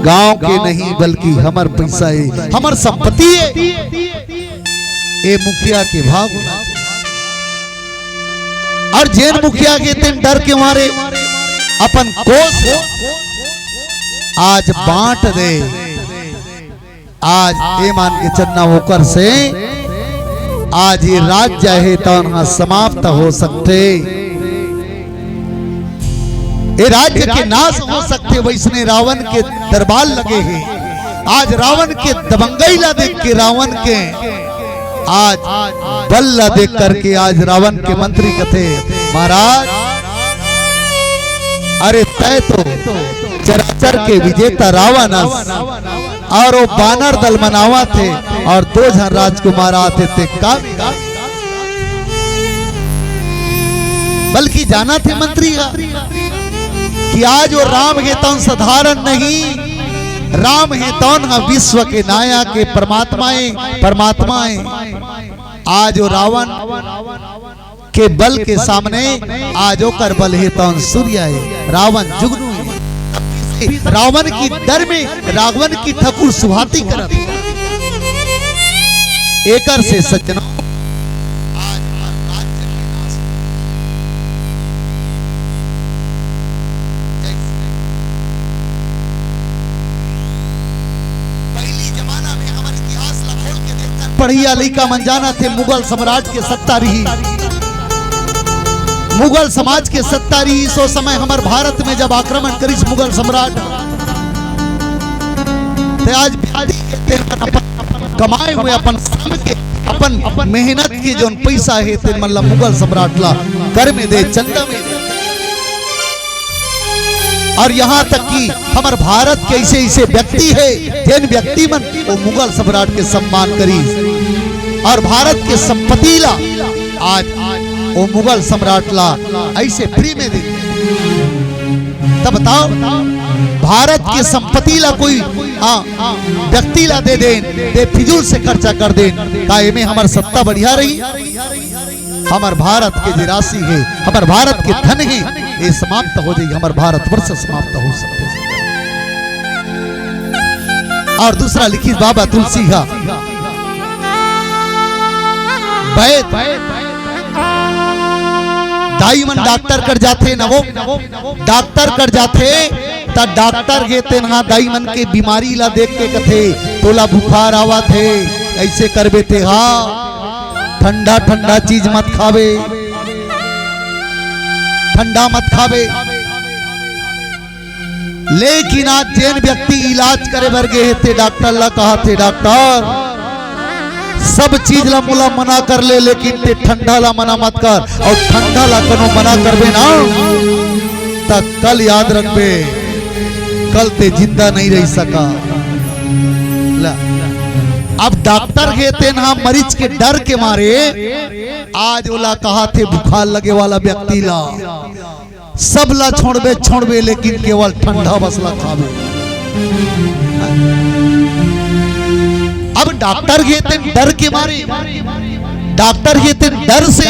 गांव के नहीं बल्कि हमर पैसा है, हमर संपत्ति है। ये मुखिया के भाव होना चाहिए। और जेन मुखिया के तेन डर के मारे अपन कोस आज बांट दे, आज ए मान के चलना ओकर से आज ये राज्य हे तौन ह समाप्त हो सकथे, ये राज्य के नाश हो सकथे। वैसने रावण के दरबार लगे हे। आज रावण के दबंगई ला देख के, रावण के आज बल ला देख करके आज रावण के मंत्री कथे, महाराज, अरे तय तो चराचर के विजेता रावण अस, और वो बानर दल मन आवत हे और दो झन राजकुमार आत हे, ते का बिगाड़? बल्कि जानत हे मंत्री ह कि आज वो राम हे तौन साधारण नहीं, राम हे तौन ह विश्व के नायक हे, परमात्मा हे, परमात्मा हे। आज वो रावण के बल के सामने आज ओकर बल हे तौन सूर्य हे, रावण जुगनू हे। रावण की डर में रावण की ठकुर सुहाती करत हे। एकर से सज्जनों, आज हमार राज्य के नाश हो गया। पहली जमाना में हमर इतिहास ला खोल के देखथन। पढ़िया लइका मन जानत हे, मुगल सम्राट के सत्ता रही, मुगल समाज के सत्ता रही। सो समय हमर भारत में जब आक्रमण करिस मुगल सम्राट, ते आज व्यक्ति के तेन अपन कमाए हुए, अपन श्रम के, अपन मेहनत के जोन पैसा हे, तेन मन ला मुगल सम्राट ला कर में दे, चंदा में दे। और यहाँ तक कि हमर भारत के ऐसे ऐसे व्यक्ति हे, जेन व्यक्ति मन वो मुगल सम्राट के सम्मान करी और भारत के संपत्ति ला आज वो मुगल सम्राट ला ऐसे free में दे। तब बताओ, भारत के संपत्ति ला कोई, हाँ, व्यक्ति ला दे देन, ते फिजूल से खर्चा कर देन, का एमे हमर सत्ता बढ़िया रही? हमर भारत के जे राशि हे, हमर भारत के धन हे, ये समाप्त हो जाही, हमर भारतवर्ष समाप्त हो सकथे। अउ दूसरा लिखिस बाबा तुलसी हा, वैद, दाई मन डॉक्टर कर जाथे न वो, डॉक्टर कर जाथे, त डॉक्टर गे तेन हा दाई मन के बीमारी ला देख के कथे, "तोला बुखार आवत हे, अइसे करबे ते हा, ठंडा ठंडा चीज मत खाबे, ठंडा मत खाबे।" लेकिन आज जेन व्यक्ति इलाज करे बर गे हे, ते डॉक्टर ला कहाथे, "डॉक्टर, सब चीज ला मोला मना कर ले, लेकिन ते ठंडा ला मना मत कर।" अउ ठंडा ला कोनो मना करबे ना, त कल याद रखबे, कल ते जिंदा नहीं रह सका। ला, अब डॉक्टर गे तेन हा मरीज के डर के मारे आज ओला कहाथे, बुखार लगे वाला व्यक्ति ला, "सब ला छोड़बे, छोड़बे, लेकिन केवल ठंडा बस ला खाबे।" अब डॉक्टर गे तेन डर के मारे, डॉक्टर गे तेन डर से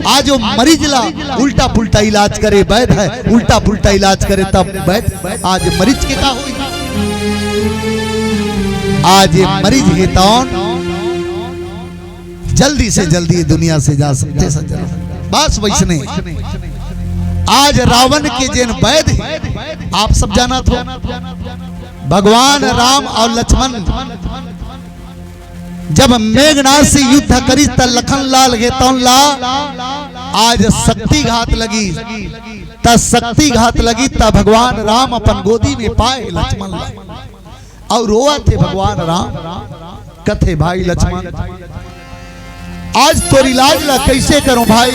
आज वो मरीज ला उल्टा पुल्टा इलाज करे, वैद हे, उल्टा पुल्टा इलाज करे, तब वैद, आज मरीज के का होई? आज ये मरीज हे तौन जल्दी से जल्दी ये दुनिया से जा सकथे सज्जन। बस वैसने आज रावण के जेन वैद हे, आप सब जानत हो, भगवान राम अउ लक्ष्मण जब मेघनाथ से युद्ध करिस, त लखन लाल हे तौन ला आज शक्तिघात लगिस, त शक्तिघात लगिस, त भगवान राम अपन गोदी में पाए लक्ष्मण ला। अउ रोवत हे भगवान राम, कथे, "भाई लक्ष्मण, आज तोर इलाज ला कइसे करूं भाई?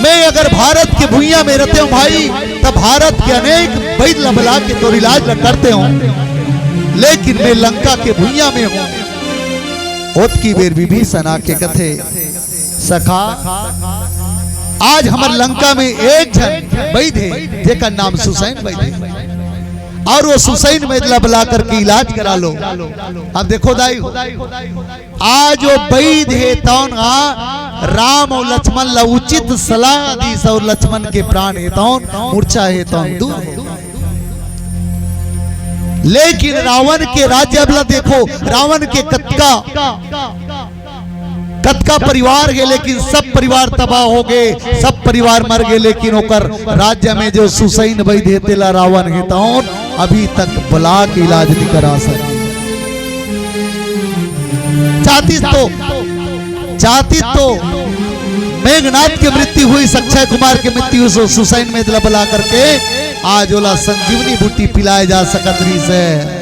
मैं अगर भारत के भुइयां में रहते हूं भाई, त भारत के अनेक वैद ला बला के तोर इलाज ला करते हूं, लेकिन मैं लंका के भुइयां में हूं।" ओतकी बेर विभीषण आके कथे, सखा, आज हमर लंका में एक झन वैद हे, जेकर नाम सुसैन वैद हे, अउ वो सुसैन वैद ला बला करके इलाज करा लो। अब देखो दाई हो, आज वो वैद हे तौन हा राम अउ लक्ष्मण ला उचित सलाह दिस अउ लक्ष्मण के प्राण हे तौन, मूर्छा हे तौन दूर हो। लेकिन रावण के राज्य अब ला देखो, रावण के कतका कतका परिवार हे, लेकिन सब परिवार तबाह हो गे, सब परिवार मर गे, लेकिन ओकर राज्य में जो सुसैन वैद हे, तेला रावण हे तौन अभी तक बला के इलाज नहीं करा सके। चाहतिस तो, चाहतिस तो मेघनाथ के मृत्यु होइस, अक्षय कुमार के मृत्यु होइस, सुसैन वैद ला बला करके आज ओला संजीवनी बूटी पिलाए जा सकत रहिस हे।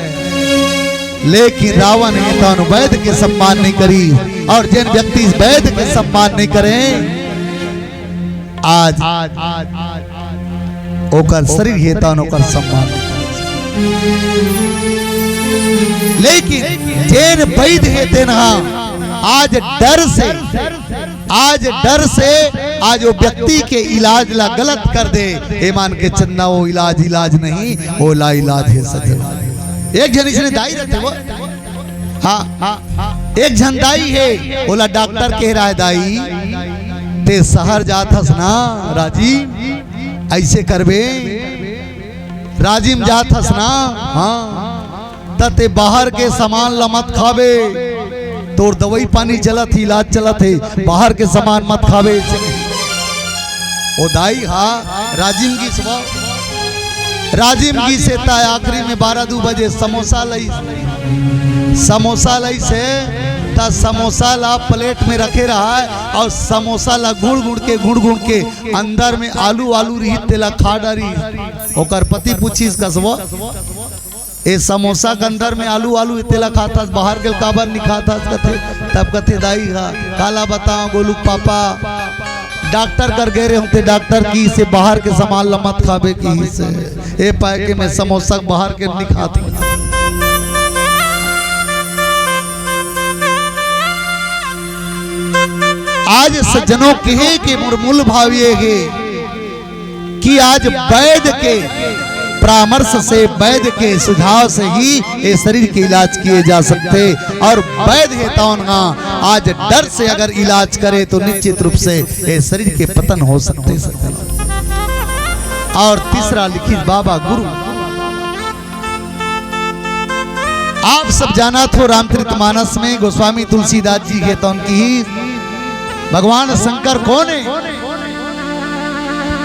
लेकिन रावण हे तौन वैद के सम्मान नहीं करिस, अउ जेन व्यक्ति वैद के सम्मान नहीं करे, आज ओकर शरीर हे तौन ओकर सम्मान नहीं करे। लेकिन जेन वैद हे तेन हा आज डर से आज डर से आज वो व्यक्ति के इलाज ला गलत कर दे, ए मान के चंदा, वो इलाज इलाज नहीं, वो ला इलाज हे सके। एक झन इसने दाई रहते वो, हाँ, एक झन दाई हे, ओला डॉक्टर कह रहा है, "दाई, ते शहर जात हस ना राजीव, ऐसे करबे, राजीव जात हस ना, हाँ।" त ते बाहर के सामान ल मत खाबे। तोर दवई पानी चलत हे, इलाज चलत हे, बाहर के सामान मत खाबे। ओ दाई हा राजिम गिस वो, राजिम गिस हे त आखिरी में बारह दू बजे समोसा लइस, समोसा लइस हे त समोसा ला प्लेट में रखे रहा हे अउ समोसा ला गुड़ गुड़ के, गुड़ गुड़ के अंदर में आलू, आलू रही तेला खा डारी। ओकर पति पूछिस, "कस वो, ए समोसा के अंदर में आलू, आलू तेला खाथस, बाहर के काबर नहीं खाथस?" कथे, तब कथे, "दाई हा, काला बताओ गोलू के पापा, डॉक्टर कर गए रहे होते, डॉक्टर किस हे बाहर के सामान ल मत खाबे किस हे, ए पाए के मैं समोसा बाहर के नहीं खात हूँ।" आज सज्जनों कहे के मोर मूल भाव ये हे कि आज वैद्य के परामर्श से, वैद्य के सुझाव से ही ये शरीर के इलाज किए जा सकते। अउ वैद्य हे तौन हा आज डर से अगर इलाज करे तो निश्चित रूप से ये शरीर के पतन हो सकते हैं, सज्जनों। और तीसरा लिखिस बाबा गुरु। आप सब जानत हो, रामचरित मानस में गोस्वामी तुलसीदास जी कहिथंव कि भगवान शंकर कोन हे?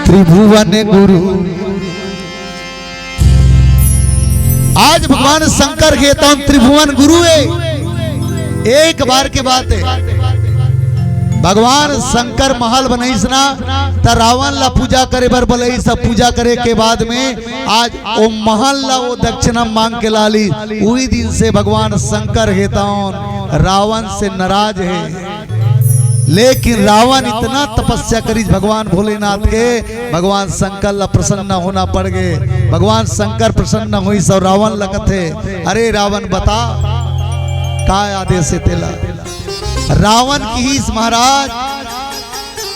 त्रिभुवन गुरु। आज भगवान शंकर कहिथंव त्रिभुवन गुरु हे। एक बार के बात हे, भगवान शंकर महल बनइस ना, त रावण ला पूजा करे बर बलइस। पूजा करे के बाद में आज ओ महल ला ओ दक्षिणा मांग के लालिस। उही दिन से भगवान शंकर कहिथंव रावण से नाराज हे। लेकिन रावण इतना तपस्या करिस भगवान भोलेनाथ के, भगवान शंकर ला प्रसन्न होना पड़ गे। भगवान शंकर प्रसन्न होइस अउ रावण ला कथे, "अरे रावण, बता, का आदेश हे तेला?" रावण कहिस, "महाराज,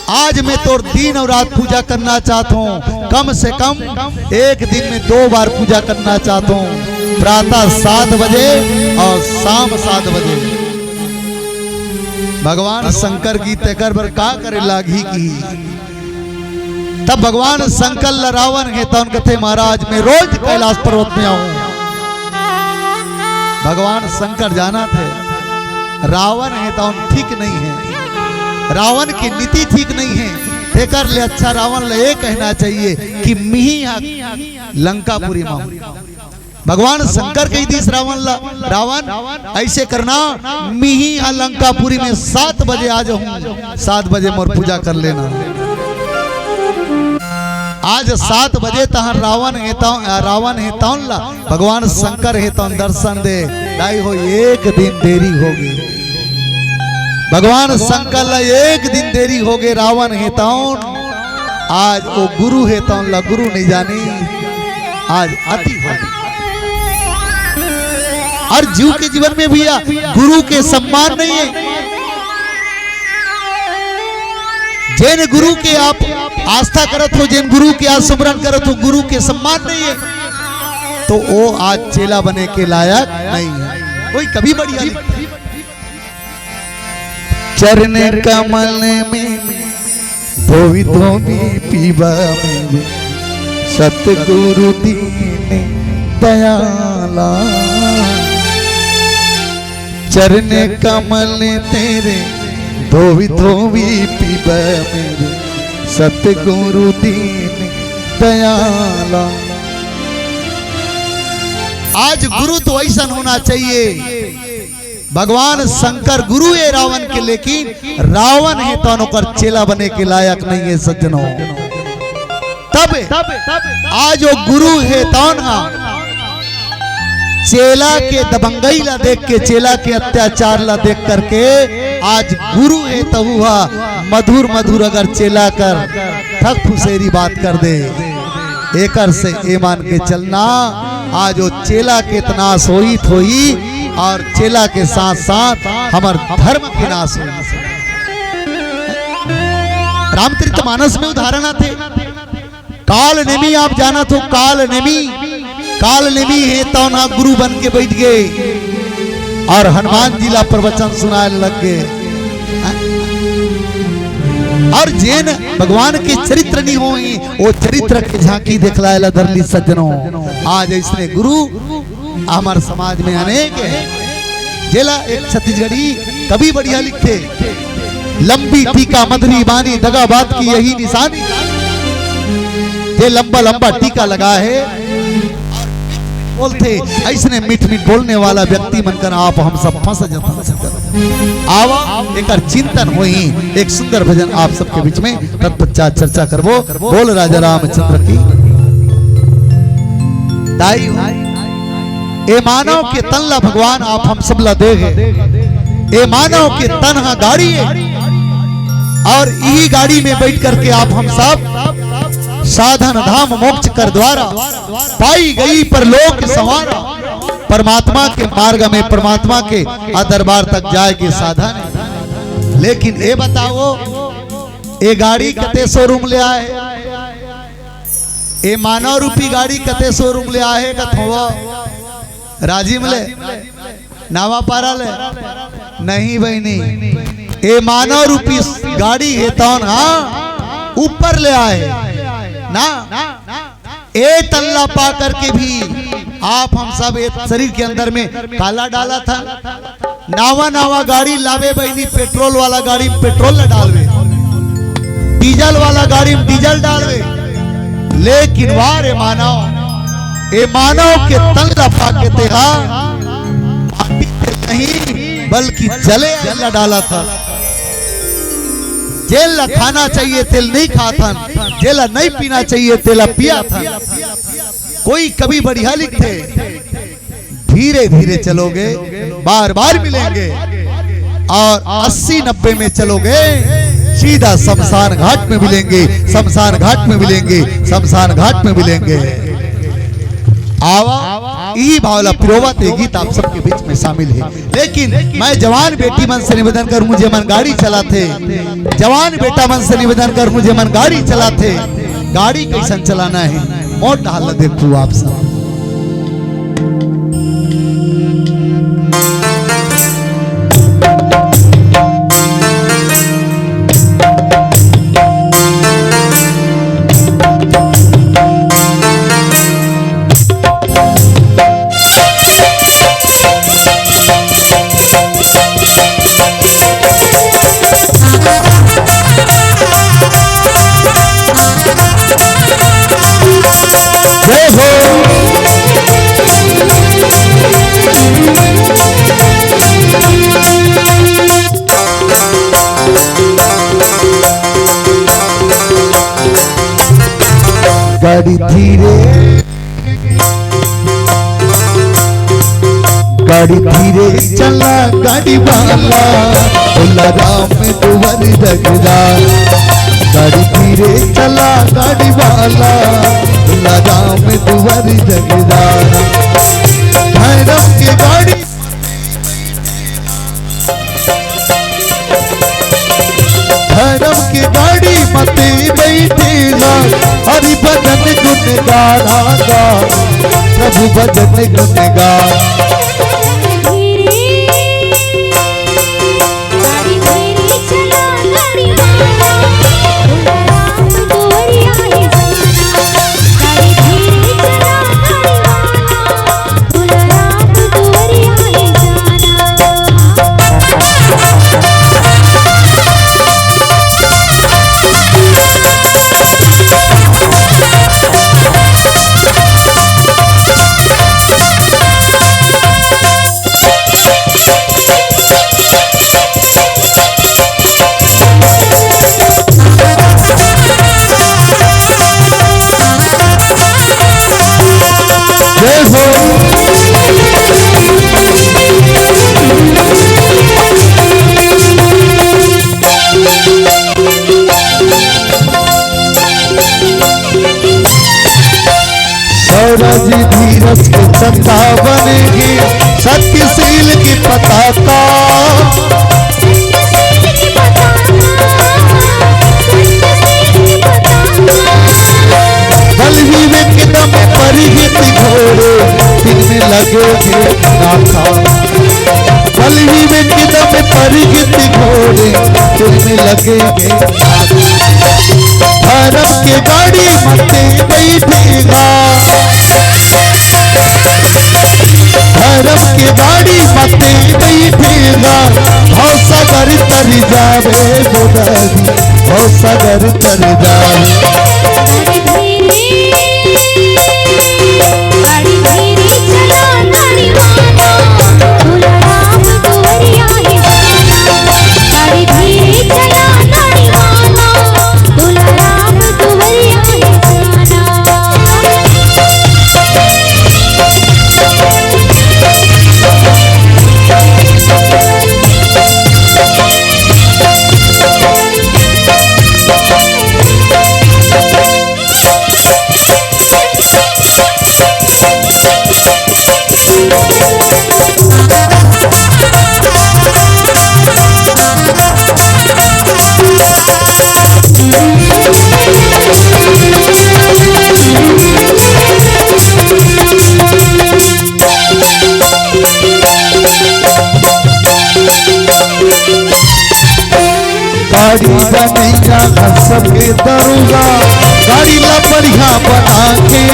आज मैं तोर दिन अउ रात पूजा करना चाहत हंव, कम से कम एक दिन में दो बार पूजा करना चाहत हंव, प्रातः सात बजे अउ शाम सात बजे।" भगवान शंकर कहिस, "तेकर बर का करे लागही?" कहिस। तब भगवान शंकर ला रावण कहिथंव, कथे, "महाराज, मैं रोज कैलाश पर्वत में आहूं।" भगवान शंकर जानथे रावण कहिथंव ठीक नइ हे, रावण के नीति ठीक नइ हे। तेकर ले अच्छा रावण ला ये कहना चाहिए कि मिही हा लंकापुरी में आहूं। भगवान शंकर कहि दिस रावण ला, "रावण, अइसे करना, मिही हा लंकापुरी में सात बजे आ जाहूं, सात बजे मोर पूजा कर लेना।" आज सात बजे तहन रावण कहिथंव, रावण कहिथंव ला भगवान शंकर कहिथंव दर्शन दे, दाई हो, एक दिन देरी हो गे। भगवान शंकर ला एक दिन देरी हो गे, रावण कहिथंव। आज ओ गुरु कहिथंव ला गुरु नइ जानिस, आज अति हो गे। अउ जीव के जीवन में भैया गुरु के सम्मान नइ हे। जेन गुरु के आप आस्था करत हो, जेन गुरु के आप सुमरन करत हो, गुरु के सम्मान नइ हे, त ओ आज चेला बने के लायक नइ हे। कोई कवि बढ़िया लिखथे, चरण कमल में धोवी धोवी पीबा मेरे, सतगुरु दीन दयाला। चरण कमल तेरे धोवी धोवी पीबा मेरे, सतगुरु दीन दयाला। आज गुरु तो अइसन होना चाहिए। भगवान शंकर गुरु हे रावण के, लेकिन रावण कहिथंव ओकर चेला बने के लायक नइ हे सज्जनों। तब आज ओ गुरु कहिथंव हा चेला के दबंगई ला देख के, चेला के अत्याचार ला देख करके आज गुरु कहिथंव हा मधुर मधुर अगर चेला कर थक फुसेरी बात कर दे। एकर से ए मान के चलना, आज ओ चेला के त नास होई त होई अउ चेला के साथ साथ हमर धर्म के नास होई। रामचरित मानस में उदाहरण आथे, काल नेमी आप जानत हो, काल नेमी, काल नेमी हे तौन हा गुरु बन के बइठ गे अउ हनुमान जी ला प्रवचन सुनाए लग गे। अउ जेन भगवान के चरित्र नइ होही, ओ चरित्र के झांकी देखलाए ला धर लिस सज्जनों। आज अइसने गुरु हमर समाज में अनेक हे। जेला एक छत्तीसगढ़ी कवि बढ़िया लिखथे, "लंबी टीका मधुरी बानी, दगाबाज की यही निशानी।" जे लंबा लंबा टीका लगाए हे, बोलथे, अइसने मीठ मीठ बोलने वाला व्यक्ति मन कर आप हम सब फंस जाथन। आवा, एकर चिंतन होही, एक सुंदर भजन आप सबके बीच में, तत्पश्चात चर्चा करबो। बोल राजा रामचंद्र की। दाई हो, ए मानव के तन ला भगवान आप हम सब ला दे हे। ए मानव के तन हा गाड़ी हे अउ इही गाड़ी में बइठ करके आप हम सब साधन धाम मोक्ष कर द्वारा पाई गई परलोक संवारा। परमात्मा के मार्ग में, परमात्मा के दरबार तक जाए के साधन हे। लेकिन ए बताओ, ए गाड़ी कते शोरूम ले आए? ए मानव रूपी गाड़ी कते शोरूम ले आए? कथों राजिम ले। नावा पारा ले। नहीं बहिनी, ए मानव रूपी गाड़ी हे तौन हा ऊपर ले आए ना। ए तन ला पा करके भी आप हम सब ए शरीर के अंदर में काला डालत हन। नावा नावा गाड़ी लावे बहिनी, पेट्रोल वाला गाड़ी में पेट्रोल ला डालवे, डीजल वाला गाड़ी में डीजल डालवे, लेकिन वाह रे मानव, ए मानव के तन ला पा के तेहा माटी से नहीं बल्कि जले ला डालत हन। जेला खाना चाहिए तेला नहीं खात हन, जेला नहीं पीना चाहिए तेला पियात हन। कोई कवि बढ़िया लिखथे, धीरे धीरे चलोगे, बार बार मिलेंगे, और अस्सी नब्बे में चलोगे, सीधा शमशान घाट में मिलेंगे, शमशान घाट में मिलेंगे, शमशान घाट में मिलेंगे। आवा, ई भाव ला पिरोवा, ते गीत आप सबके बीच में शामिल है। लेकिन मैं जवान बेटी मन से निवेदन करूँ, जेमन गाड़ी चलाथे, जवान बेटा मन से निवेदन करूँ, जेमन गाड़ी चलाथे, गाड़ी कैसन चलाना है, मोर डाल देखू आप सब। जय हो। गाड़ी धीरे, गाड़ी धीरे चला गाड़ी वाला, भोला राम दुआर जगदार। गाड़ी धीरे चला गाड़ी वाला, भोला राम दुआर जगदार। भैरव के गाड़ी धर्म के गाड़ी मते बैठेला, हरि भजन गुण गाना गा, प्रभु भजन गुण गा। जय हो। सौरज धीरज के चंदा बनेगी, सत्यशील की पताका। बल विवेक दम परिहित घोड़े, तिनमें लगेगे नाका। बल विवेक दम परिहित घोड़े, तिनमें लगेगे नाका। धर्म के गाड़ी मते बैठेगा, धर्म के गाड़ी मते बैठेगा, भव सागर तर जावे गोदारी, भव सागर तर जावे। गाड़ी बनैया ह सबके दरोगा, गाड़ी ला बढ़िया बना के।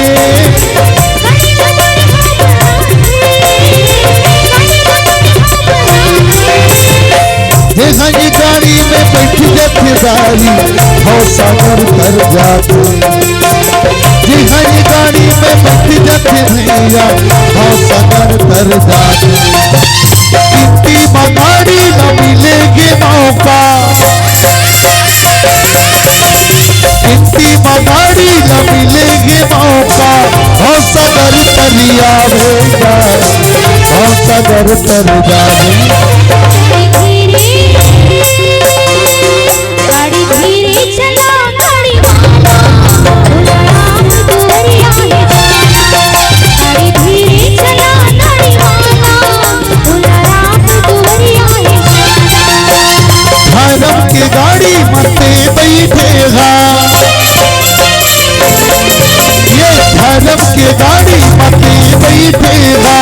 हे हाँ, ये गाड़ी में बैठ जाथे दारी, भवसागर तर जाथे। हे हाँ, ये गाड़ी में बैठ जाथे भैया, भवसागर तर जाथे। गिनती म गाड़ी न मिलेगे मौका। गिनती म गाड़ी न मिलेगे मौका। भवसागर तरिया भेजा, भवसागर तर जाबे। गाड़ी धीरे चला, गाड़ी वाला, भोला राम दुआरिया है। गाड़ी धीरे चला, गाड़ी वाला, भोला राम दुआरिया है। धर्म के गाड़ी म ते बैठेगा, ये धर्म के गाड़ी म ते बैठेगा।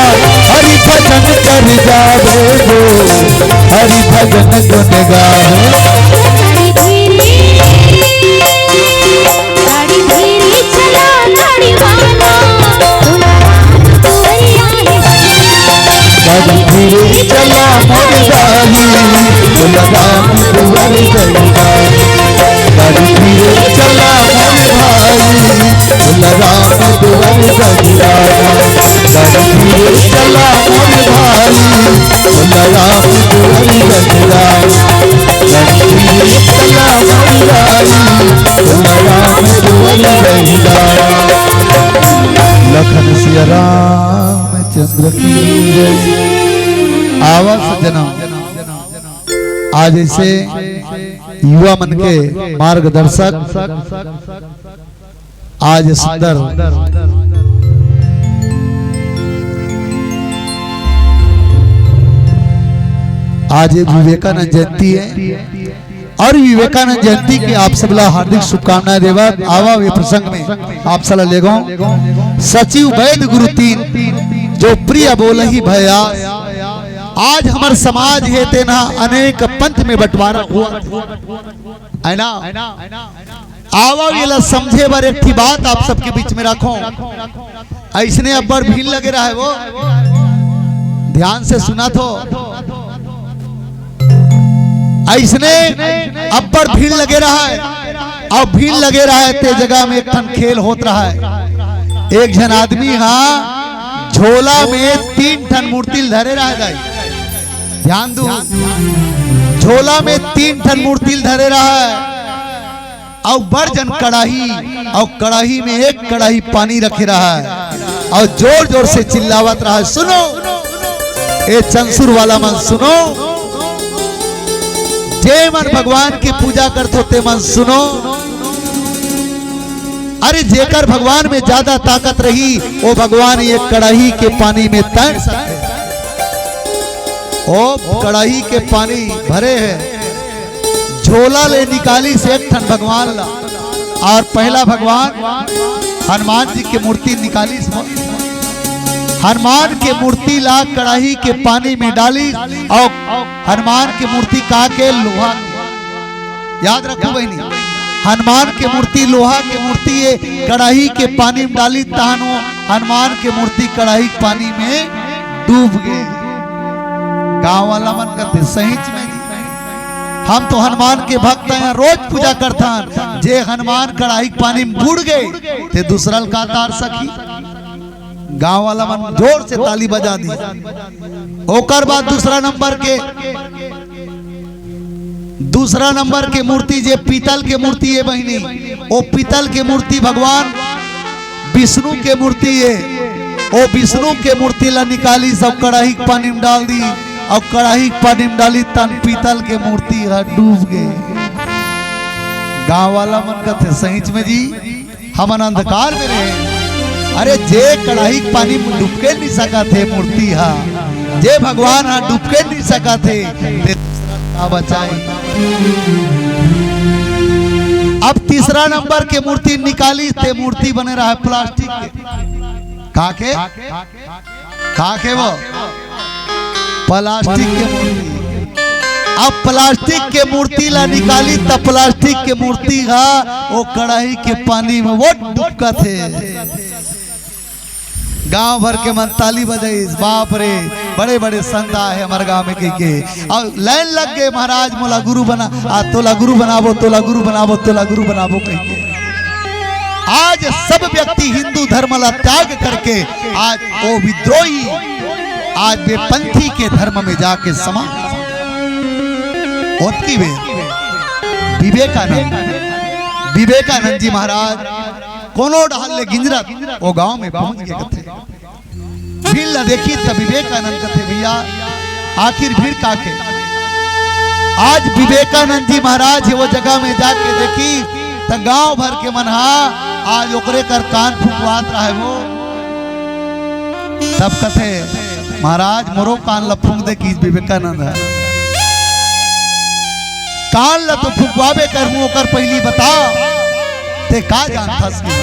हरि भजन कर जाबे गो, हरि भजन गुन गाबे। गाड़ी धीरे, गाड़ी धीरे चला, गाड़ी वाला, भोला राम दुआरिया है। गाड़ी धीरे चला मोर दाई, भोला राम दुआरिया है। गाड़ी धीरे चला मोर भाई, भोला राम दुआरिया है। गाड़ी धीरे चला मोर भाई, भोला राम दुआरिया है। गाड़ी धीरे चला मोर भाई, भोला राम दुआरिया है। लखन सिया रामचंद्र की जय। आवा सज्जनों, आज ऐसे युवा मन के मार्गदर्शक, आज सुंदर, आज ये विवेकानंद जयंती है और विवेकानंद जयंती के आप सबला हार्दिक शुभकामनाएं देवत आवा ये प्रसंग में आप सबला लेगो सचिव वैद गुरु तीन, जो प्रिय बोलही भया। आज हमर समाज हे तेना अनेक पंथ में बंटवारा हुआ, है ना? आवा, एला समझे बर एक ठी बात आप सबके बीच में रखो। अइसने अब्बड़ भीड़ लगे रहय वो, ध्यान से सुना तो। अइसने अब्बड़ भीड़ लगे रहय, अउ भीड़ लगे रहय ते जगह में एक ठन खेल होत रहय। एक झन आदमी हा झोला में तीन ठन मूर्ति ल धरे रहय दाई। ध्यान दू, झोला में तीन ठन मूर्ति ल धरे रहय। अउ बड़ जन कड़ाही, अउ कड़ाही में एक कड़ाही पानी रखे रहय, अउ जोर जोर से चिल्लावत रहय, "सुनो, ए चंसुर वाला मन सुनो, जे मन भगवान के पूजा करथो ते मन सुनो। अरे जेकर भगवान में ज्यादा ताकत रही, वो भगवान ये कड़ाही के पानी में तैर सकथे।" ओ कड़ाही के पानी भरे हे, झोला ले निकालिस एक ठन भगवान ला, अउ पहला भगवान हनुमान जी के मूर्ति निकालिस। हनुमान के मूर्ति ला कड़ाही के पानी में डालिस, अउ हनुमान के मूर्ति का के लोहा, याद रखो बहिनी, हनुमान के मूर्ति लोहा के मूर्ति ये कड़ाही के पानी में डालिस, तहन वो हनुमान के मूर्ति कड़ाही के पानी में डूब गे। गांव वाला मन कथे, "सहीच में जी, हम तो हनुमान के भक्त हैं, रोज पूजा करथन, जे हनुमान कड़ाही के पानी में बूड़ गे, ते दूसरा ल का तार सकही?" गांव वाला मन जोर से ताली बजा दी। ओकर बाद दूसरा नंबर के, दूसरा नंबर के मूर्ति जे पीतल के मूर्ति हे बहिनी, ओ पीतल के मूर्ति भगवान विष्णु के मूर्ति हे। ओ विष्णु के मूर्ति ला निकालिस अउ कड़ाही के पानी में डाल दी, अउ कड़ाही के पानी में डालिस, तहन पीतल के मूर्ति ह डूब गे। गांव वाला मन कथे, "सहीच में जी, हमन अंधकार में रहे।" अरे, जे कड़ाही के पानी में डुबके नइ सकत हे मूर्ति हा, जे भगवान हा डुबके नइ सकत हे, ते दूसरा का बचाए। अब तीसरा नंबर के मूर्ति निकालिस, ते मूर्ति बने रहय प्लास्टिक के। का के? का के वो? प्लास्टिक के मूर्ति। अब प्लास्टिक के मूर्ति ला निकाली, त प्लास्टिक के मूर्ति हा वो कड़ाही के पानी में वो डुबकत हे। गांव भर के मन ताली बजाइस, "बाप रे, बड़े बड़े संत आए हमर गांव में," कहिके। अउ लाइन लग गे, "महाराज मोला गुरु बना, आ, तोला गुरु बनाबो, तोला गुरु बनाबो, तोला गुरु बनाबो," कहिके। आज सब व्यक्ति हिंदू धर्म ला त्याग करके आज वो विद्रोही, आज वे पंथी के धर्म में जाके समा। ओतकी बेर विवेकानंद, विवेकानंद जी महाराज कोनो डहर ले गिंजरत वो गांव में पहुंच गे कथे। भीड़ ला देखी त विवेकानंद कथे, "भैया, आखिर भीड़ का के?" आज विवेकानंद जी महाराज वो जगह में जाके देखी त गांव भर के मन हा आज ओकरे कर कान फुकवात रहे वो। तब कथे, "महाराज, मोरो कान ला फूंक दे," कि विवेकानंद ह। "कान ला तो फुकवाबे करहूं, ओकर पहिली बता, ते का जानथस?" कि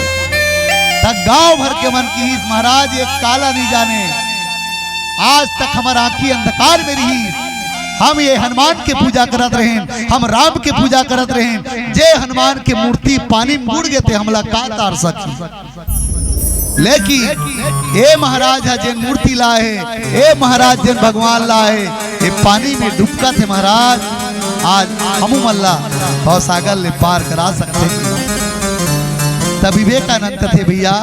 त गांव भर के मन किहिस, "महाराज, ये काला नहीं जाने, आज तक हमर आंखी अंधकार में रहिस। हम ये हनुमान के पूजा करत रहेन, हम राम के पूजा करत रहेन, जे हनुमान के मूर्ति पानी में बुड़ गे ते हमला का तार सकही?" लेकिन ए महाराज ह जेन मूर्ति लाए हे, ए महाराज जेन भगवान लाए हे, ए पानी में डुबकत हे महाराज, आज हमू मन ला भवसागर ले पार करा सकथे। तब विवेकानंद कथे, "भैया,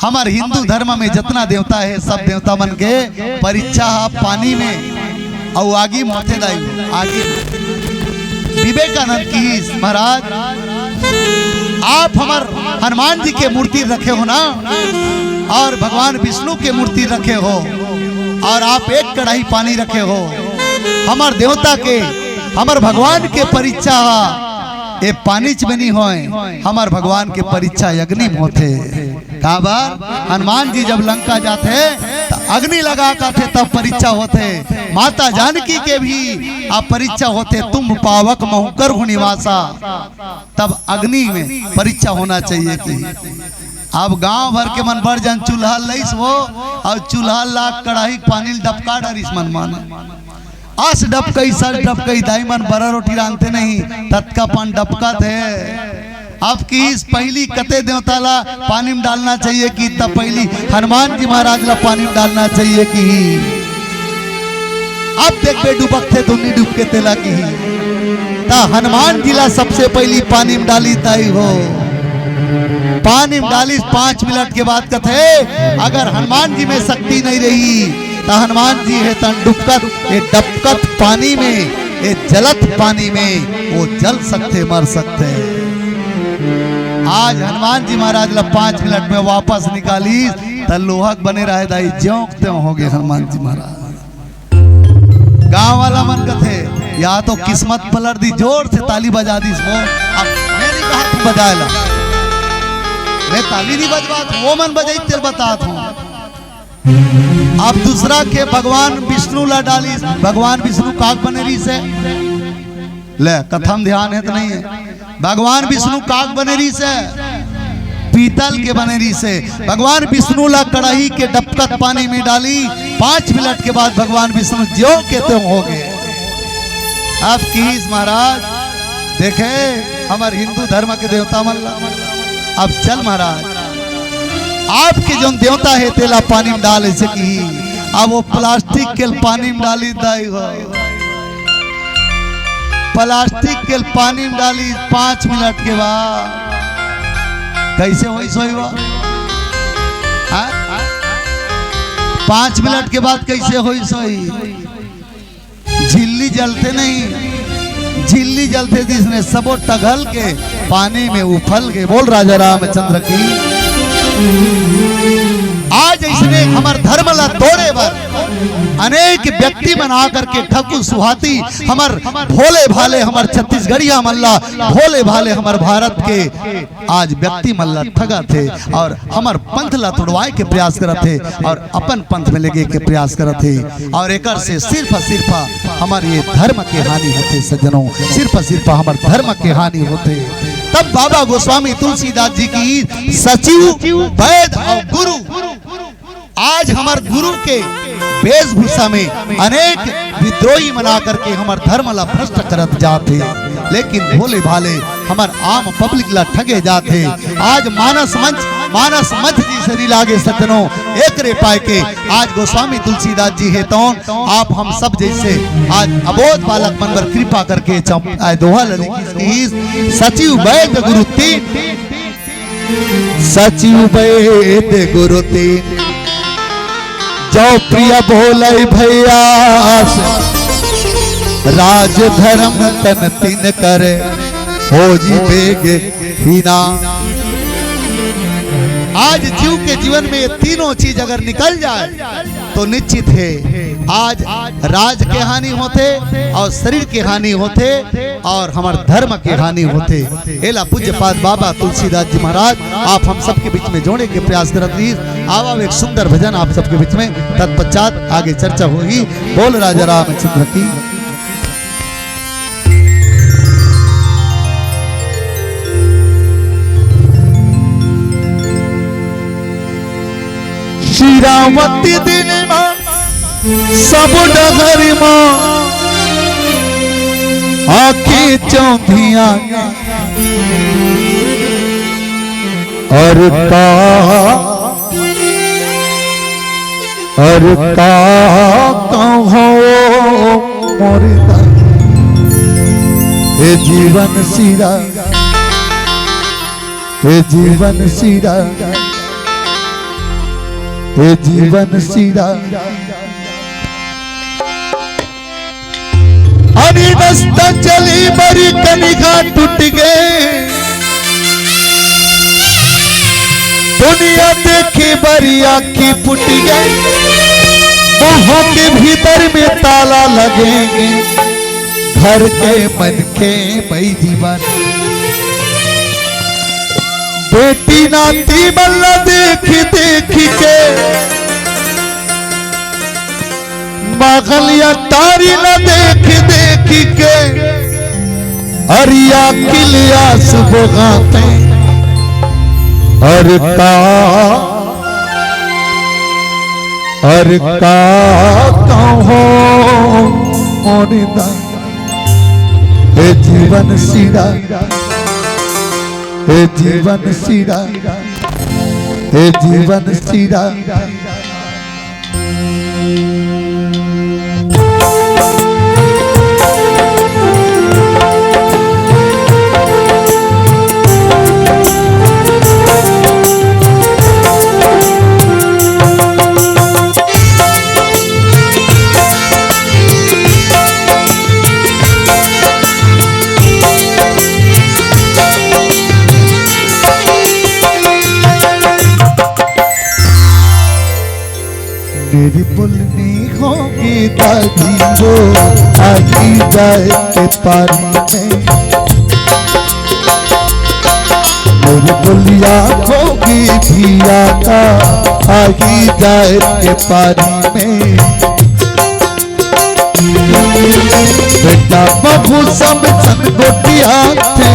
हमर हिंदू धर्म में जतना देवता हे, सब देवता मन के परीक्षा ह पानी में अउ आगी में होथे दाई, आगी में।" विवेकानंद किहिस, "महाराज, आप हमर हनुमान जी के मूर्ति रखे हो ना, और भगवान विष्णु के मूर्ति रखे हो, और आप एक कढ़ाई पानी रखे हो। हमर देवता के, हमर भगवान के परीक्षा ह ए पानीच में नहीं होय, हमर भगवान के परीक्षा अग्नि में होथे।" काबर? हनुमान जी जब लंका जाथे, त अग्नि लगा के आथे, तब परीक्षा होथे। माता जानकी के भी अब परीक्षा होथे, "तुम्ब पावक महूं करहूं निवासा।" तब अग्नि में परीक्षा होना चाहिए कि अब गांव भर के मन बड़ जन चूल्हा लइस वो, अउ चूल्हा ला कढ़ाई के पानी ल डबका डरिस मन मन। अस डबकई, सस डबकई, दाई मन बरा रोटी रांधते नहीं, ततका पान डबकत हे। अब किहिस पहिली कते देवता ला पानी में डालना चाहिए कि तब पहिली हनुमान जी महाराज ला पानी में डालना चाहिए कि अब देखबे डुबकथे तो नी डुबके तेला किही। त हनुमान जी ला सबसे पहिली पानी में डाली ताई हो। पानी में डालिस, पांच मिनट के बाद कथे, "अगर हनुमान जी में शक्ति नहीं रही, त हनुमान जी हे तन डुबकत, ए डबकत पानी में, ए जलत पानी में वो जल सकथे, मर सकथे।" आज हनुमान जी महाराज ला पांच मिनट में वापस निकालिस, त लोहा के बने रहे दाई, ज्यों के त्यों हो गे हनुमान जी महाराज। गांव वाला मन कथे, "या तो किस्मत पलट दी।" जोर से ताली बजा दिस वो। अब मैं नहीं कहा तुम बजाए ला, मैं ताली नहीं बजवात, वो मन बजाई तेल बतात हूं। अब दूसरा के भगवान विष्णु ला डालिस, भगवान विष्णु काक बने रहिस हे। ले, कथा में ध्यान हे त नहीं हे? भगवान विष्णु काक बने रहिस हे, पीतल के बने रहिस हे। भगवान विष्णु ला कड़ाही के डबकत पानी में डाली, पांच मिनट के बाद भगवान विष्णु ज्यों के त्यों हो गे। अब किहिस महाराज, देखे हमर हिंदू धर्म के देवता मन ला, अब चल महाराज, आपके जोन देवता हे तेला पानी में डाल, ऐसे किही। अब वो प्लास्टिक के पानी में डाली दाई हो। प्लास्टिक के पानी में डाली पांच मिनट के बाद कैसे होई सोई बा? हाँ? पांच मिनट के बाद कैसे होई सोई? झिल्ली जलथे नहीं, झिल्ली जलथे जिसने सबो टघल के पानी में उफल के। बोल राजा रामचंद्र की। आज इसने हमर धर्म ला तोड़े बर अनेक व्यक्ति मन आकर के ठकुर सुहाती हमर भोले भाले हमर छत्तीसगढ़िया मन ला, भोले भाले हमर भारत के आज व्यक्ति मन ला ठगत हे और हमर पंथ ला तुड़वाए के प्रयास करत हे और अपन पंथ में लेगे के प्रयास करत हे। और एकर से सिर्फ सिर्फ हमर ये धर्म के हानि होथे सज्जनों, सिर्फ सिर्फ हमर धर्म के हानि होथे। तब बाबा गोस्वामी तुलसीदास जी की सचिव, वैद और गुरु, आज हमर गुरु के वेशभूषा में अनेक विद्रोही बना करके हमर धर्म ला भ्रष्ट करत जात हे, लेकिन भोले भाले हमर आम पब्लिक ला ठगे जात हे। आज मानस मंच, मानस मंच जी सरी लागे सज्जनों, एकरे पाय के आज गोस्वामी तुलसीदास जी हे तौन आप हम सब जैसे आज अबोध बालक मन बर कृपा करके चौप-, आय दोहा ल लिखिस कि सचिव वैद्य गुरु तीन, सचिव वैद्य गुरु तीन, जो प्रिय बोले भैया, राज धर्म तन तीन करे, हो जी बेग हीना। आज जीव के जीवन में ये तीनों चीज अगर निकल जाए तो निश्चित है आज राज के हानि होथे और शरीर के हानि होथे और हमर धर्म के हानि होथे। एला पूज्यपाद बाबा तुलसीदास जी महाराज आप हम सबके बीच में जोड़े के प्रयास करत रहिस। आवा एक सुंदर भजन आप सबके बीच में, तत्पश्चात आगे चर्चा होही। बोल राजा रामचंद्र की। श्रीरावती दिन मा सब डहर मा आके चौंधिया और का, और का कहो मोर दा, हे जीवन सिरा, हे जीवन सिरा, हे जीवन सिरा। अरे रस्ता चली बरी कनिका टूट गए, दुनिया देखी बरी आखी फूट गए, मुंहों के भीतर में ताला लगेंगे, घर के मन के मई जीवन बेटी नाती मन ला देख देख के, मांगलिया तारी ला देख देख के, अरिया किलिया सुबगाते, और का, और का कहो मोर दा, हे जीवन सिरा, हे जीवन सिरा, हे जीवन सिरा। मेरी बोलनी होगी दादी वो आगी जाए के पानी में, मेरी बोलिया होगी भिया का आगी जाए के पानी में। बेटा बहू सब संग गोटिया थे,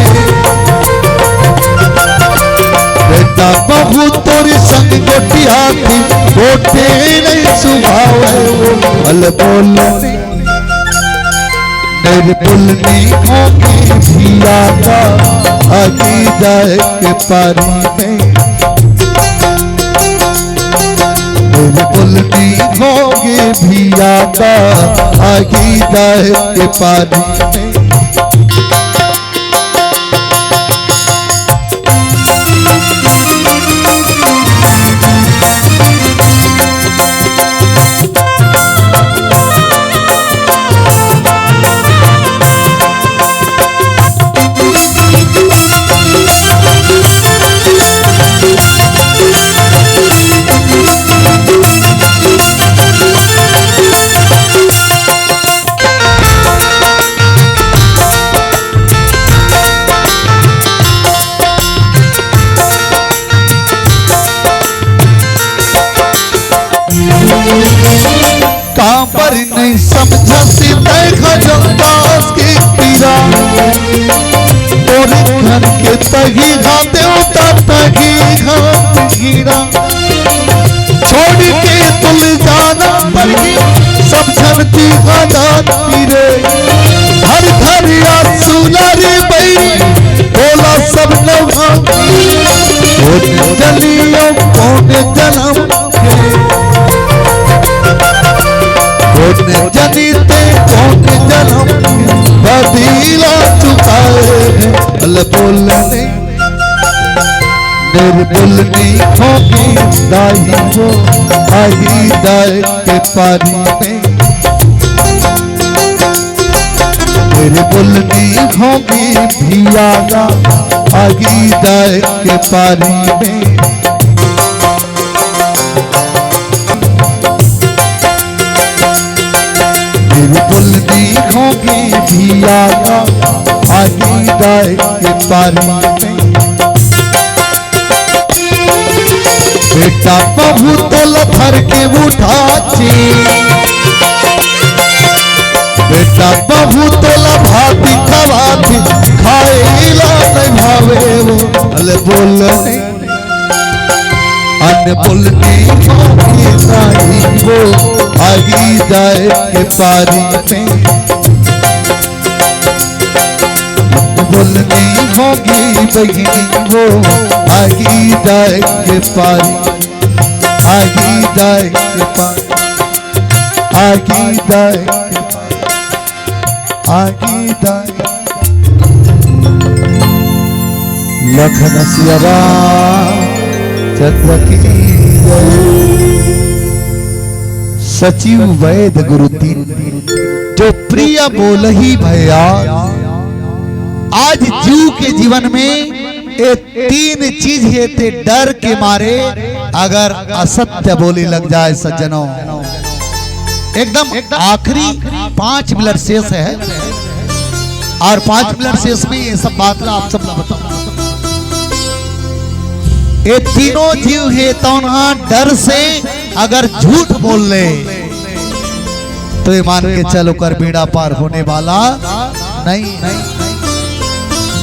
बेटा बहू तोरी संग गोटिया थे, गोटे नहीं सुभावे वो भल बोलने। मेरी बोलनी होगी भिया का आगी जाए के पारी में। बोल बोलनी होगी भिया का आगी जाए के पारी में। काबर नहीं समझा सीता खजमदास की पीरा, तोरे घर के तही घा देवता तही घा गिरा, छोड़ के तुल जाना पड़गी। हर घर आंसू ला रे बई, बोला सब नवा। कोन जनी ओ कोन जनम के, कोन जनी ते कोन जनम के बदला चुकाए है। अल बोल नहीं, निर्बुल नहीं होगी दाई वो, आही दाई के पारी में। निर्बुल नहीं होगी भियागा, आही दाई के पारी में। निर्बुल नहीं होगी भियागा, आही दाई के पारी में। बेटा बहू तोला धर के उठाथे, बेटा बहू तोला भात खवाथे, खाए ला नहीं भावे वो। अल बोल नहीं, अनबोल नहीं होगी दाई वो, आही दाई के पारी में। बोल नहीं होगी बहिनी वो, आही दाई के पारी, आही दाई के पारी, आही दाई के पारी, आही दाई। लखन सिया राम चंद्र की जय। सचिव वैद गुरु तीन, जो प्रिय बोलही भया। आज जीव के जीवन में ये तीन चीज हे ते डर के मारे अगर असत्य बोले लग जाए सज्जनों। एकदम आखिरी पांच मिनट शेष है और पांच मिनट शेष में ये सब बात ला आप सब ला बताऊं। ये तीनों जीव हे तौन हा डर से अगर झूठ बोल ले तो ये मान के चल ओकर बेड़ा पार होने वाला नहीं।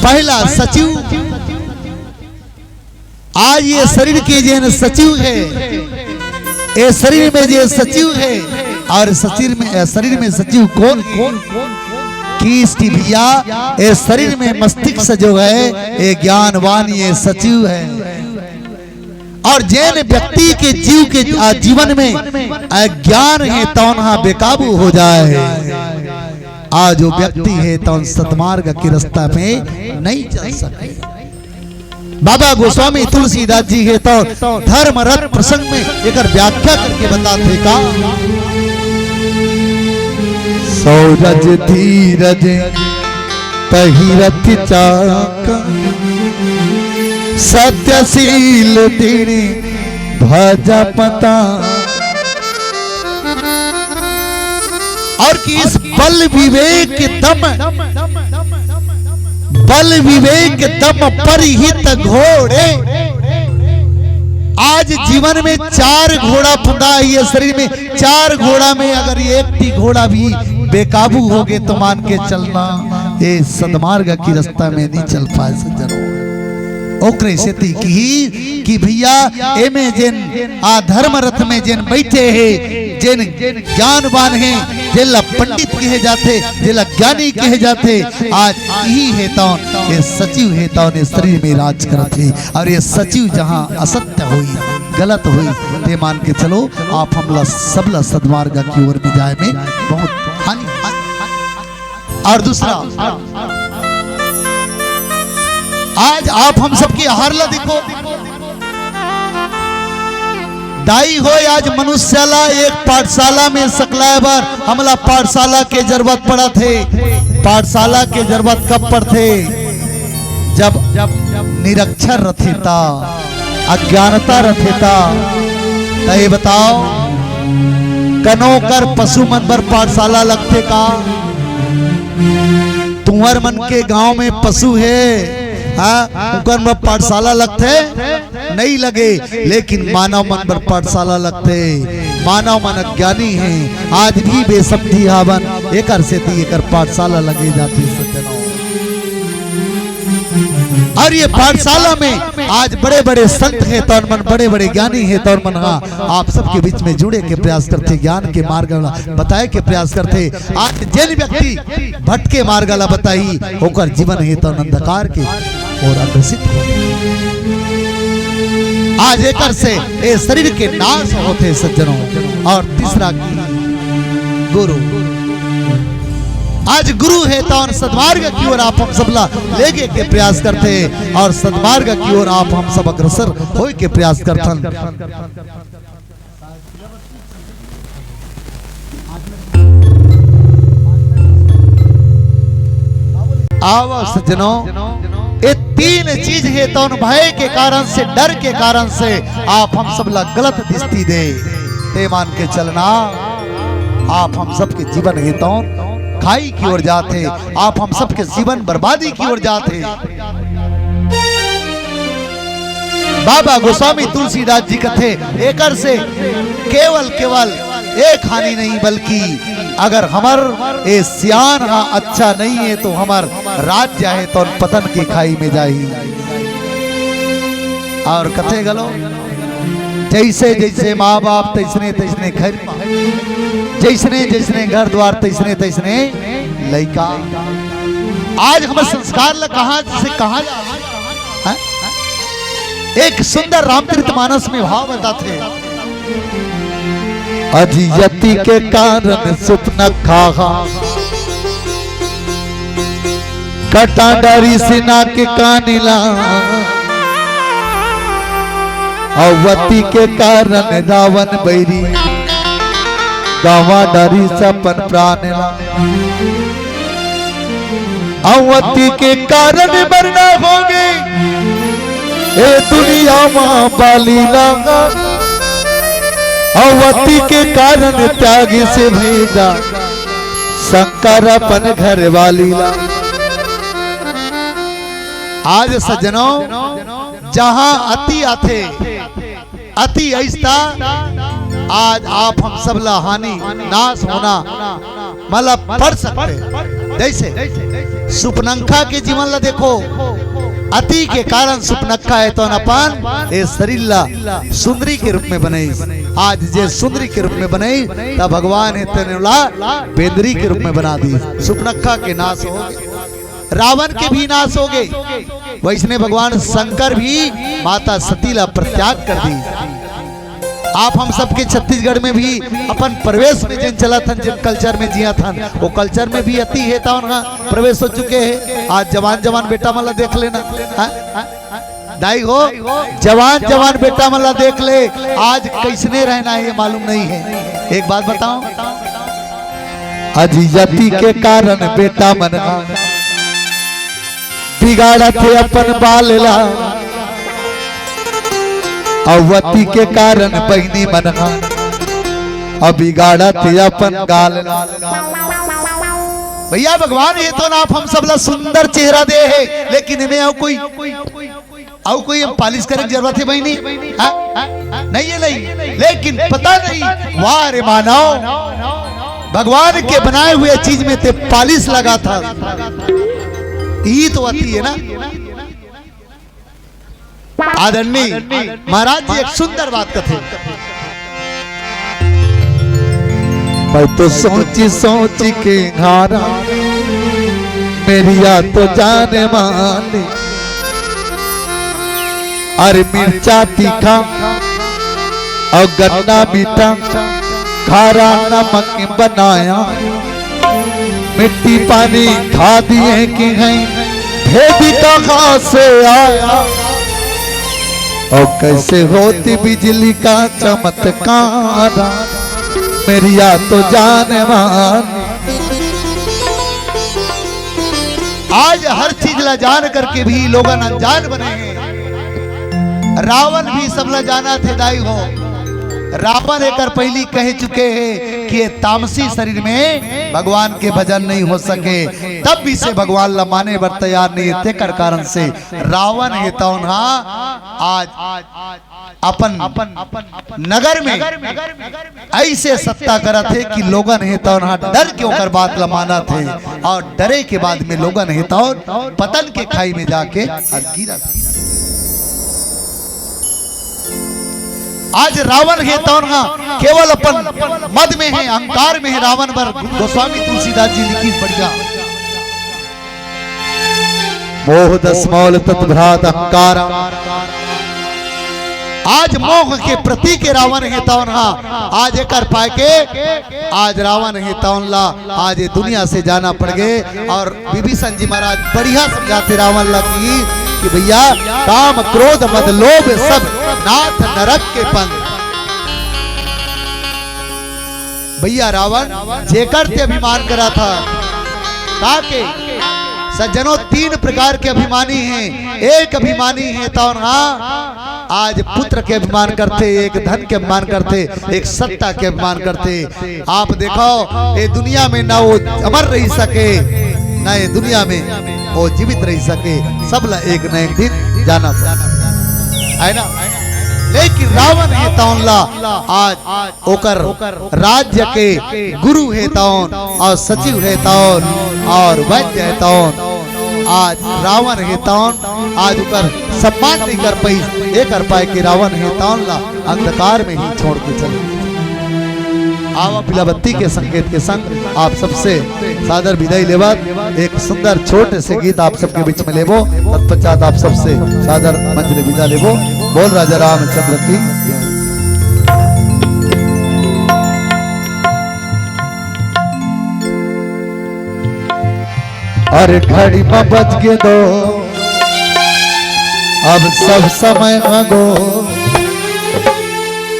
पहला सचिव, आज ये शरीर के जेन सचिव है, ये शरीर में जे सचिव है और शरीर में, शरीर में सचिव कौन है? किस भैया, ये शरीर में मस्तिष्क जो है, ये ज्ञानवान, ये सचिव है। और जेन व्यक्ति के जीव के आ, जीवन में अज्ञान है, तौन हा बेकाबू हो जाए। आज वो व्यक्ति है, तौन सतमार्ग के रास्ता पे नहीं चल सके। बाबा गोस्वामी तुलसीदास जी हे तो धर्म रथ प्रसंग में एकर व्याख्या करके बताथे का, सौरज धीरज तही रथ चाका, सत्यशील तिणी भज पता। और कि इस बल विवेक दम, बल विवेक दम परहित घोड़े। आज जीवन में चार घोड़ा फंदा है ये शरीर में, चार घोड़ा में अगर एक भी घोड़ा भी बेकाबू हो गए तो मान के चलना, ये सदमार्ग की रास्ता में नहीं चल पाए सज्जनों। ओकरे सेती किही कि भैया, एमे जेन आ धर्म रथ में जेन बैठे हे, जेन ज्ञानवान हे, जेला पंडित कहे जाथे, जेला ज्ञानी कहे जाथे, आज इही हे तौन, ये सचिव हे तौन, ये शरीर में राज करत हे। और ये सचिव जहाँ असत्य होई, गलत होई, ते मान के चलो, आप हमला सबला सदमार्ग की ओर में जाए में बहुत हानि। और दूसरा, आज आप हम सबके हाल ला देखो, दाई हो, आज मनुष्य ला एक पाठशाला में सकलाए बर हमला पाठशाला के जरूरत पड़त हे। पाठशाला के जरूरत कब पड़थे? जब, जब निरक्षर रथे ता, अज्ञानता रथे ता। त ये बताओ, कनो कर पशु मन बर पाठशाला लगथे का? तुंहर मन के गांव में पशु हे, हाँ, उनकर बर पाठशाला लगथे? नहीं लगे, लेकिन मानव मन बर पाठशाला लगथे। मानव मन अज्ञानी हे, आज भी बेसमझी हावन, एकर सेती एकर पाठशाला लगे जाथे सज्जनों। अउ ये पाठशाला में आज बड़े-बड़े संत हे तौन मन, बड़े-बड़े ज्ञानी हे तौन मन हा आप सबके बीच में जुड़े के प्रयास करथे, ज्ञान के मार्ग ला बताए के प्रयास करथे। आज जेन व्यक्ति भटके मार्ग ला बताही, ओकर जीवन हे तौन अंधकार के ओर अग्रसित हो। आज एकर से ए शरीर के नाश होथे सज्जनों। अउ तीसरा गुरु। आज गुरु हे तौन सदमार्ग की ओर आप हम सबला लेगे के प्रयास करथे अउ सदमार्ग की ओर आप हम सब अग्रसर होय के प्रयास करथन। आव सज्जनों, ए तीन चीज हे तौन भय के कारण से, डर के कारण से आप हम सबला गलत दिस्ती दे। ते मान के चलना, आप हम सबके जीवन हे तौन खाई की ओर जाथे, आप हम सबके जीवन बर्बादी की ओर जाथे। बाबा गोस्वामी तुलसीदास जी कथे, एकर से केवल, केवल एक हानि नहीं, बल्कि अगर हमर ए सियान हा अच्छा नहीं हे, तो हमर राज्य हे तौन पतन के खाई में जाही। अउ कथे घलो, जैसे जैसे माँ बाप, तैसने तैसने घर, जैसने जैसने घर द्वार, तैसने तैसने लइका। आज हमर संस्कार ला कहाँ से कहाँ जा, हैं? एक सुंदर रामचरित मानस में भाव बताथे। अजी अति के कारण सुपनखा हा, कटा डारिस नाक कानी ला। अउ अति के कारण रावण बैरी, गंवा डारिस अपन प्रान ला। अउ अति के कारण मरना होगे ए दुनिया मा बाली ला। अउ अति के कारण त्यागिस भैया शंकर अपन घर वाली ला। आज सज्जनों, जहाँ अति आथे, अति अइसता आज आप हम सब ला हानि, नाश होना, मतलब पड़ सकथे। जैसे सुपनखा के जीवन ला देखो, अति के कारण सुपनखा हे तौन अपन ए शरीर ला सुंदरी के रूप में बनइस। आज जे सुंदरी के रूप में बनइस, त भगवान हे तेन ला बेंदरी के रूप में बना दिस। सुपनखा के नाश होगे, रावण के भी नाश होगे। वैसने भगवान शंकर भी माता सती ला परित्याग कर दिस। आप हम सबके छत्तीसगढ़ में भी अपन प्रवेश में जेन चलत हन, जेन culture में जियत हन, वो culture में भी अति हे तौन हा प्रवेश हो चुके हे। आज जवान जवान बेटा मन ला देख लेना, हाँ? दाई हो, जवान जवान बेटा मन ला देख ले, आज कैसने रहना हे ये मालूम नहीं हे। एक बात बताओ, अजी अति के कारण बेटा मन हा बिगाड़त हे अपन बाल ला, अउ अति के कारण बहिनी मन हा अउ बिगाड़त हे अपन गाल ला। भैया, भगवान हे तौन आप हम सब ला सुंदर चेहरा दे हे, लेकिन एमे अउ कोई, अउ कोई हम polish करे के जरूरत हे बहिनी? हाँ? नहीं हे, नहीं। लेकिन पता नहीं, वाह रे मानव, भगवान के बनाए हुए चीज में ते polish लगाथस। ई तो अति हे ना। आदरणीय महाराज जी एक सुंदर बात कथे। मैं तो सोची सोची के हारा, मेरिया तो जान माली। अरे मिर्चा तीखा अउ गन्ना मीठा, खारा नमक बनाया। मिट्टी पानी खा दिए कि हैं, भेद कहाँ से आया? अउ कैसे होती बिजली का चमत्कार, मेरिया तो जान मान। आज हर चीज ला जान करके भी लोगन अनजान बने हे। रावण भी सब ला जानथे दाई हो। रावण एकर पहिली कह चुके हे कि ये तामसी शरीर में भगवान के भजन नहीं हो सके, तब भी से भगवान ला माने बर तैयार नहीं हे। तेकर कारण से रावण हे तौन हा आज अपन नगर में अइसे सत्ता करत हे कि लोगन हे तौन हा डर के ओकर बात ला मानत हे, अउ डरे के बाद में लोगन हे तौन पतन के खाई में जाके गिरत हे। आज रावण हे तौन हा केवल अपन मद में हे, अहंकार में हे। रावण बर गोस्वामी तुलसीदास जी लिखिस बढ़िया, मोह दस मौल तत भ्रात अहंकार। आज मोह के प्रतीक रावण हे तौन हा, आज एकर पाय के आज रावण हे तौन ला आज ये दुनिया से जाना पड़ गे। अउ विभीषण जी महाराज बढ़िया समझाथे रावण ला कि, कि भइया, काम क्रोध मद लोभ सब नाथ नरक के पंथ। भइया रावण जेकर ते अभिमान करत हे, का के सज्जनों, तीन प्रकार के अभिमानी हे। एक अभिमानी हे तौन हा आज पुत्र के अभिमान करथे, एक धन के अभिमान करथे, एक सत्ता के अभिमान करथे। आप देखव, ये दुनिया में ना वो अमर रहि सके, ना ये दुनिया में वो जीवित रहि सके। सब ला एक न एक दिन जाना पड़थे, हे ना? लेकिन रावण हे तौन ला आज ओकर राज्य के गुरु हे तौन अउ सचिव हे तौन अउ वैद्य हे तौन, आज रावण हे तौन आज ओकर सम्मान नइ कर पाइस। एकर पाय के रावण हे तौन ला अंधकार में ही छोड़ के चले। आवा बिलावती के संकेत के संग आप सबसे सादर विदाई लेवत एक सुंदर छोटे से गीत आप सबके बीच में लेबो। तत्पश्चात आप सबसे सादर मंच ले विदा लेबो। बोल राजा रामचंद्र की। अरे घड़ी में बज गे दो, अब सब समय आगो।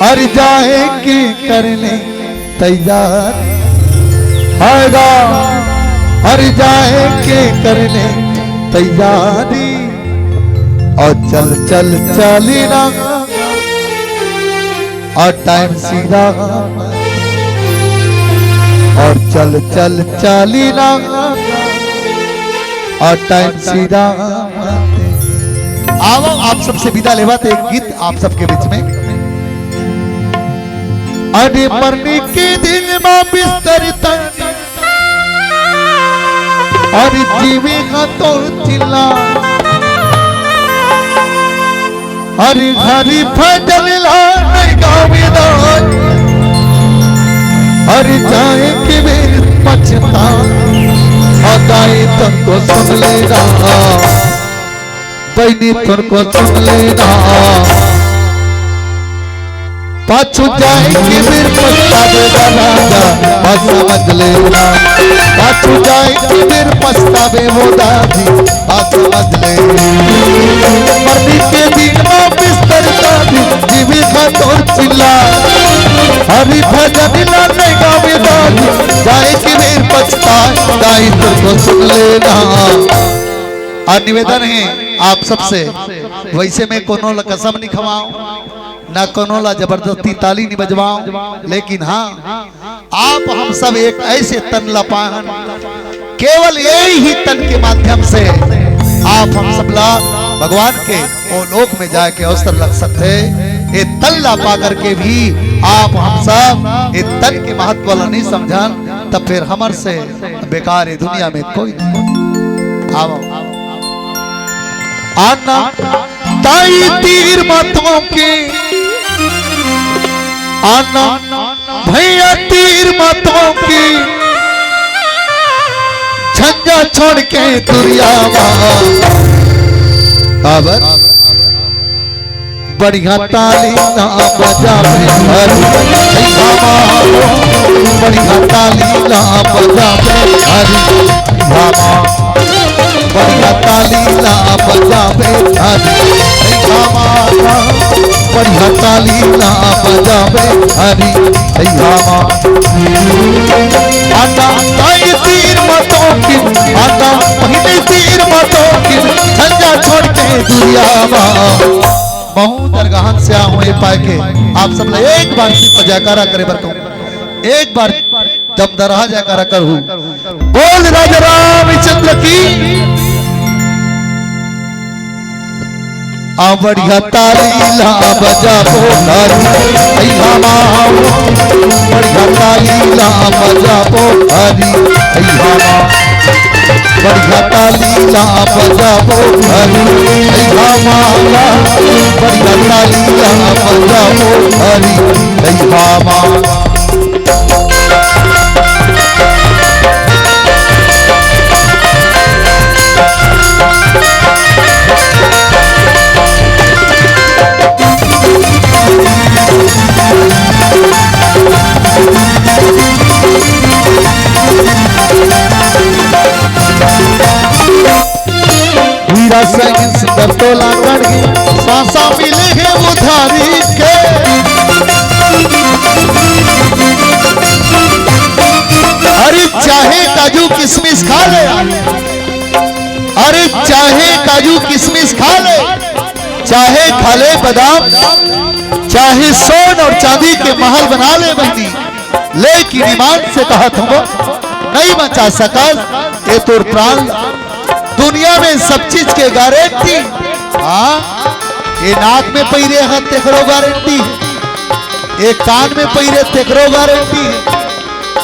अरे जाए के करने तैयार हैगा, अरे जाए के करने तैयारी। अउ चल चल चाली ना, अउ टाइम सीधा, अउ चल चल चाली ना, अउ टाइम सीधा। आवव, आप सबसे विदा लेवत एक गीत आप सबके बीच में। अरे मरने के दिन मा बिस्तर तन, अरे जीवे का तोर चिल्ला। अरे हरि भजन ला नहीं गावे दान, अरे जाए के बेर पछता। अदाई तन को सुन लेना, बहनी तन को सुन लेना। पाछू जाए के बेर पछतावे दा राजा, बात समझ लेना। पाछू जाए के बेर पछतावे वो दादी, बात समझ ले। मरने के दिन मा बिस्तर दादी, जीवे का तोर चिल्ला। हरि भजन ला नहीं गावे दादी, जाए के बेर पछता, दाई तन को सुन लेना। अउ निवेदन हे आप सबसे, वइसे में कोनो ला कसम नहीं खवाओ, ना कोनो ला जबरदस्ती ताली नहीं बजवाओ, लेकिन हाँ, आप हम सब एक ऐसे तन ला पाहन, केवल यही ही तन के माध्यम से आप हम सब ला भगवान के ओ लोक में जाए के अवसर लग सकथे। ये तन ला पा करके भी आप हम सब ये तन के महत्व ला नहीं समझन, तब फिर हमर से बेकार ये दुनिया में कोई नहीं। आवव। आना ताई तीर मतों के, आना भैया तीर मतों के, झंझट छोड़ के दुरिया मा। काबर? बढ़िया ताली ना बजावे हरि, हे रामा। बढ़िया ताली ना बजावे हरि, रामा। बढ़िया ताली ना बजावे हरि, हे रामा। बढ़िया ताली ना बजावे हरि, हे रामा। आना ताई तीर मतों की, आना पहिने तीर मतों की, झंझट छोड़ के दुरिया मा। महूँ दरगाहन से आहूँ ए पाए के। आप सब ला एक बार सिर्फ जयकारा करे बर कहूँ, एक बार दमदरहा जयकारा करहू। बोल राजा रामचंद्र की। आ बढ़िया ताली ला बजाबो हरी भैया मा, बढ़िया ताली ला बजाबो हरी भैया मा, बढ़िया ताली ला बजाबो हरी भैया मा, बढ़िया ताली ला बजाबो हरी भैया मा। हीरा संग सुंदर तोला कड़गी, सांसा मिले हे उधारी के। अरे चाहे काजू किशमिश खा ले, अरे चाहे काजू किशमिश खा ले, चाहे खा ले बादाम, चाहे सोन और चांदी के महल बना ले बहनी, लेकिन ईमान से कहत हूँ, नहीं बचा सकस ये तोर प्राण। दुनिया में सब चीज के गारंटी, हाँ, ये नाक में पहिरे हस तेकरो गारंटी, ये कान में पहिरे तेकरो गारंटी।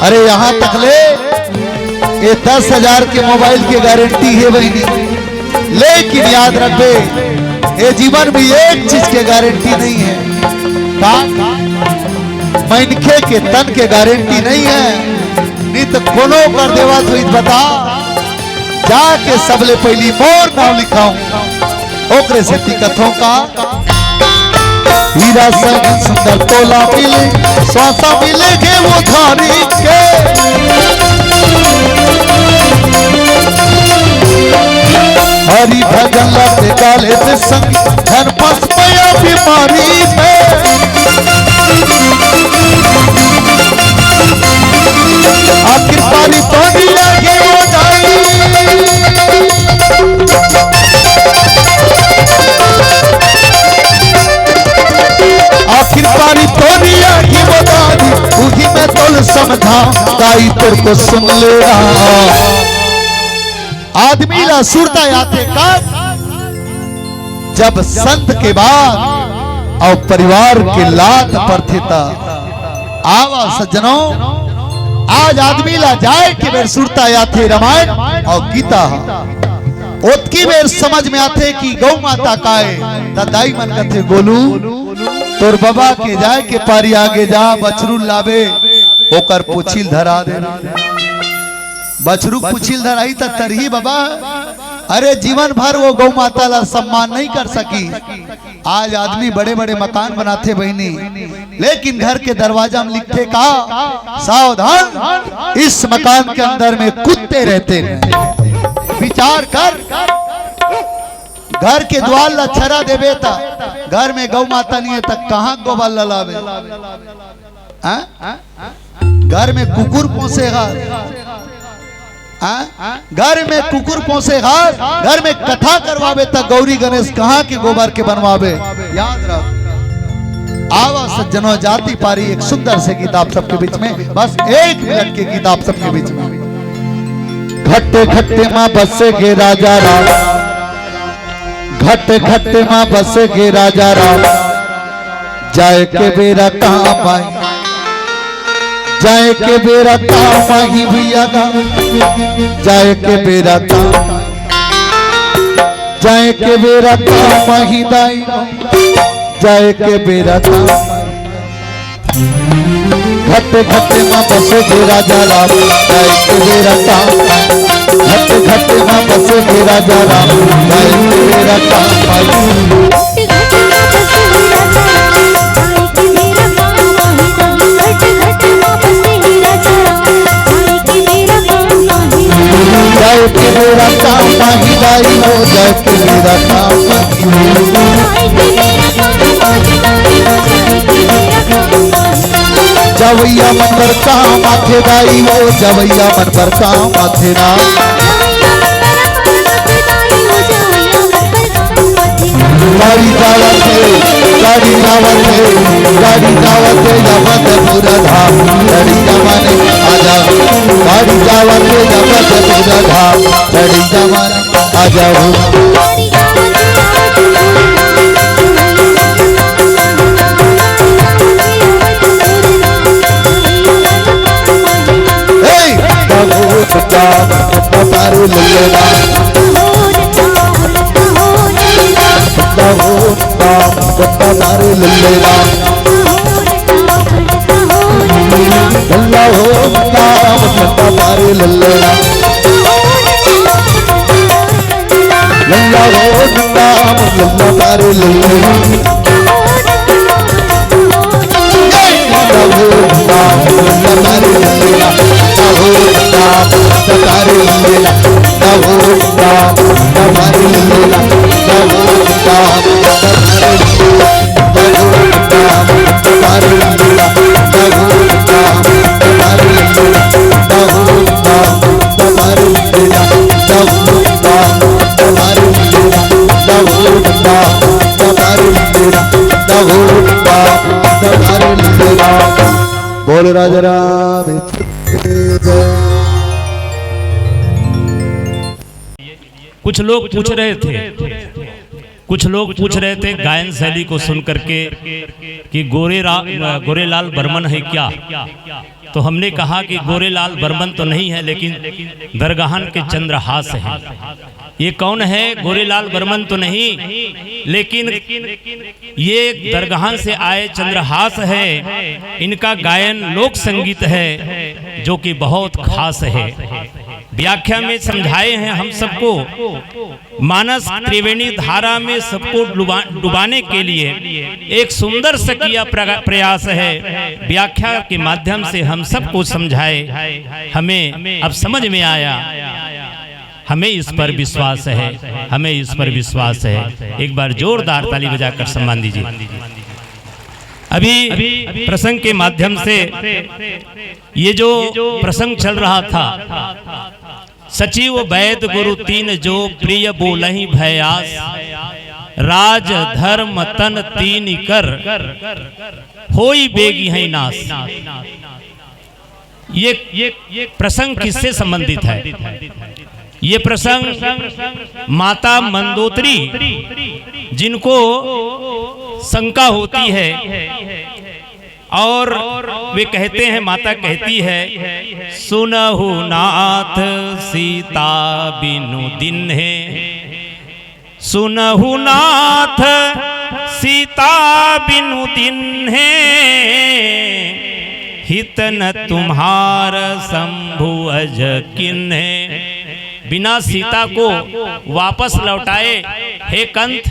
अरे यहाँ तक ले ये दस हजार के मोबाइल के गारंटी हे बहनी, लेकिन याद रखबे, ये जीवन में एक चीज के गारंटी नहीं है। का? मनखे के तन के गारंटी नहीं है, नहीं तो कोनो कर देवा तो इत बता, जाके सबले पहली मोर नाम लिखाऊं, ओकरे सेती कथों का। हीरा संग सुंदर तोला मिले, सांसा मिले के उधारी के। हरि भजन लगे गाले ते संग, धन पस पया बीमारी में। आखिर पानी तो नहीं लगे वो दाई। आखिर पानी तो नहीं लगे वो दाई, उही मैं तोल समझा, दाई तेरे को सुन ले रहा। आदमी ला सुरता आथे का, जब संत के बाद और परिवार के लात परथे त। आवा सज्जनों, आज आदमी ला जाए के बेर सुरता आथे रामायण और गीता ह। ओतकी बेर समझ में आथे कि गौ माता काय, त दाई मन कथे, "गोलू, तोर बबा के जाए के पारी आगे जा, बछरू लाबे, ओकर पूछी ल धरा दे।" बछरू पूछी ल धराही त तरही बबा, अरे जीवन भर वो गौ माता ला सम्मान नहीं कर सकी। आज आदमी बड़े-बड़े मकान बनाथे बहिनी, लेकिन घर के दरवाजा में लिखथे का, "सावधान, इस मकान के अंदर में कुत्ते रहते हैं।" विचार कर, घर के द्वार ला छरा देबे त घर में गौ माता नहीं है त कहाँ गोबर ला लाबे? हाँ? घर में कुकुर पोसे हस, हाँ? घर में कुकुर पोसे हस, घर में कथा करवाबे त गौरी गणेश कहाँ के गोबर के बनवाबे? याद रख। आवा सज्जनों, जाति पारी एक सुंदर से गीत आप सबके बीच में, बस एक मिनट के गीत आप सबके बीच में। घट घट मा बसे गे राजा राम, घट घट मा बसे गे राजा राम, जाए के बेरा काम आई, जाए के बेरा काम आई भैया गा, जाए के बेरा काम, जाए के बेरा काम आई दाई, जाए के बेरा काम। घट घट मा बसे गे राजा राम, जाए के बेरा काम। घट घट मा बसे गे राजा राम, जाए के बेरा काम। जाए के बेरा काम आही दाई हो, जाए के बेरा काम आही। जवैया मन बर काम आथे दाई हो, जवैया मन बर काम आथे ना। गाड़ी जावत हे, गाड़ी जावत हे, गाड़ी जावत हे, या बंद पूरा धाम, लड़ी जमाने आ जाओ। गाड़ी जावत हे, या बंद पूरा धाम, लड़ी जमाने आ जाओ। लल्ले राम। लल्ला हो राम, लल्ला तारे लल्ले राम। लल्ला हो राम, लल्ला तारे लल्ले राम। लल्ला हो राम, लल्ला तारे लल्ले राम। बोल राजा राम। कुछ लोग पूछ रहे थे, कुछ लोग पूछ रहे थे गायन शैली को सुन करके कि गोरे रा-, गोरेलाल बर्मन है क्या? तो हमने कहा कि गोरेलाल बर्मन तो नहीं है, लेकिन दरगाहन के चंद्रहास है। ये कौन है? गोरेलाल बर्मन तो नहीं, लेकिन ये दरगाहन से आए चंद्रहास है। इनका गायन लोक संगीत है, जो कि बहुत खास है। व्याख्या में समझाए हैं हम सबको, मानस त्रिवेणी धारा में सबको डुबा-, डुबाने के लिए एक सुंदर सकिया प्रगा-, प्रयास है। व्याख्या के माध्यम से हम सबको समझाए, हमें अब समझ में आया। हमें इस पर विश्वास है, हमें इस पर विश्वास है। एक बार जोरदार ताली बजाकर सम्मान दीजिए। अभी प्रसंग के माध्यम से ये जो प्रसंग चल रहा था, सचिव वैद गुरु तीन जो प्रिय बोलहि भयास, राज धर्म तन तीन कर होई बेगी है नास। ये, ये प्रसंग किससे संबंधित है? ये प्रसंग माता मंदोदरी, जिनको शंका होती है और वे कहते हैं, माता कहती है, सुनहु नाथ सीता बिनु दिन है, सुनहु नाथ सीता बिनु दिन है, हित न तुम्हार शंभु अज किन्हे। बिना सीता को वापस लौटाए, हे कंत,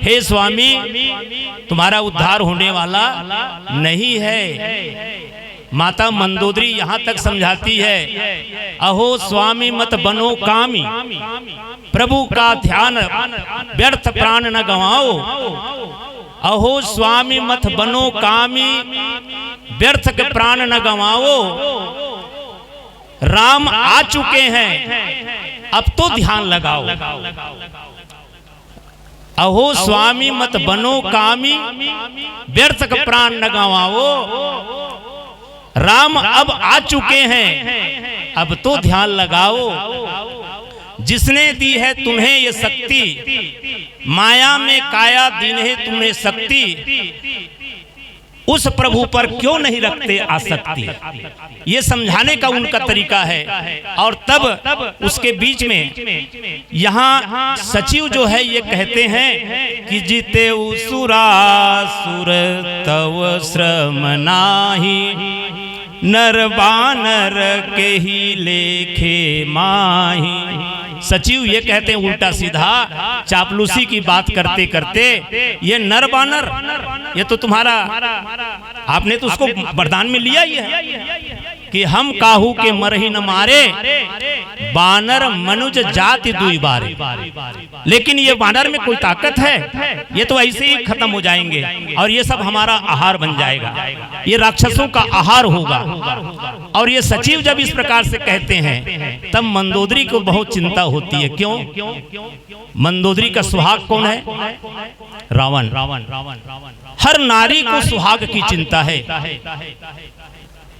हे स्वामी, तुम्हारा उद्धार होने वाला नहीं है। माता मंदोदरी यहाँ तक समझाती है, अहो स्वामी मत बनो कामी, प्रभु का ध्यान व्यर्थ प्राण न गंवाओ। अहो स्वामी मत बनो कामी, व्यर्थ के प्राण न गंवाओ। राम आ चुके हैं, अब तो ध्यान लगाओ। अहो स्वामी मत बनो कामी, व्यर्थ के प्राण न गंवाओ। राम अब आ चुके हैं, अब तो ध्यान लगाओ। जिसने दी है तुम्हें ये शक्ति, माया में काया दीन्हे तुम्हें शक्ति, उस प्रभु पर क्यों नहीं रखते आसक्ति? ये समझाने का उनका तरीका है। और तब उसके बीच में यहाँ सचिव जो है, ये कहते हैं कि जितेउ सुरासुर तव श्रम नाही, नर बानर के ही लेखे माही। सचिव ये कहते हैं उल्टा सीधा, चापलूसी की बात करते करते, ये नर बानर, ये तो तुम्हारा, आपने तो उसको वरदान में लिया ही है कि हम काहू के मरहि न मारे, बानर मनुज जाति दुई बारे। लेकिन ये बानर में कोई ताकत है? ये तो ऐसे ही खत्म हो जाएंगे और ये सब हमारा आहार बन जाएगा, ये राक्षसों का आहार होगा। और ये सचिव जब इस प्रकार से कहते हैं, तब मंदोदरी को बहुत चिंता होती है। क्यों? मंदोदरी का सुहाग कौन है? रावण। हर नारी को सुहाग की चिंता है।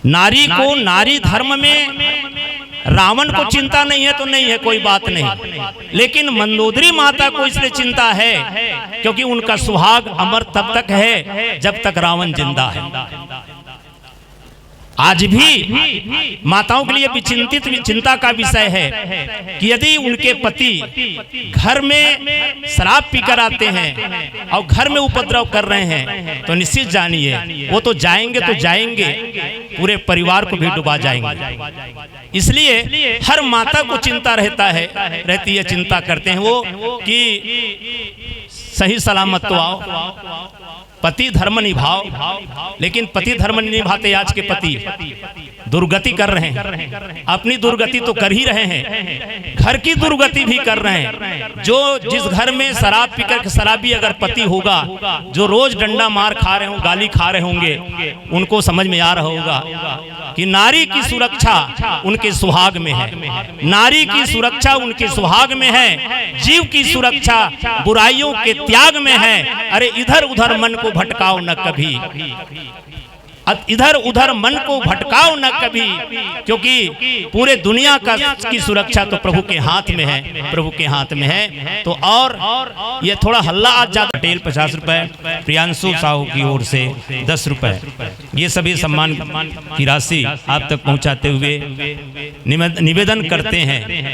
नारी को, नारी धर्म में रावण को चिंता नहीं है तो नहीं है, कोई बात नहीं, लेकिन मंदोदरी माता को इसलिए चिंता है क्योंकि उनका सुहाग अमर तब तक है जब तक रावण जिंदा है। आज भी माताओं के लिए भी चिंतित, चिंता का विषय है कि यदि उनके पति घर में शराब पीकर आते हैं और घर में उपद्रव कर रहे हैं, तो निश्चित जानिए, वो तो जाएंगे, तो जाएंगे, पूरे परिवार को भी डुबा जाएंगे। इसलिए हर माता को चिंता रहता है, रहती है, चिंता करते हैं वो कि सही सलामत तो आओ, पति धर्म निभाओ। लेकिन पति धर्म नहीं निभाते आज के पति, दुर्गति कर रहे हैं, अपनी दुर्गति तो कर ही रहे हैं, घर की दुर्गति भी कर रहे हैं। जो जिस घर में शराब पीकर के शराबी अगर पति होगा, जो रोज डंडा मार खा रहे हों, गाली खा रहे होंगे, उनको समझ में आ रहा होगा कि नारी की सुरक्षा उनके सुहाग में है, नारी की सुरक्षा उनके सुहाग में है, जीव की सुरक्षा बुराइयों के त्याग में है। अरे, इधर उधर मन को भटकाओ न कभी, अब इधर उधर मन को भटकाओ न कभी, क्योंकि पूरे दुनिया का, की सुरक्षा तो प्रभु के हाथ में है, प्रभु के हाथ में है। तो और ये थोड़ा हल्ला आज ज्यादा। पटेल पचास रुपए, प्रियांशु साहू की ओर से दस रुपए, ये सभी सम्मान की राशि आप तक पहुंचाते हुए निवेद-, निवेदन करते हैं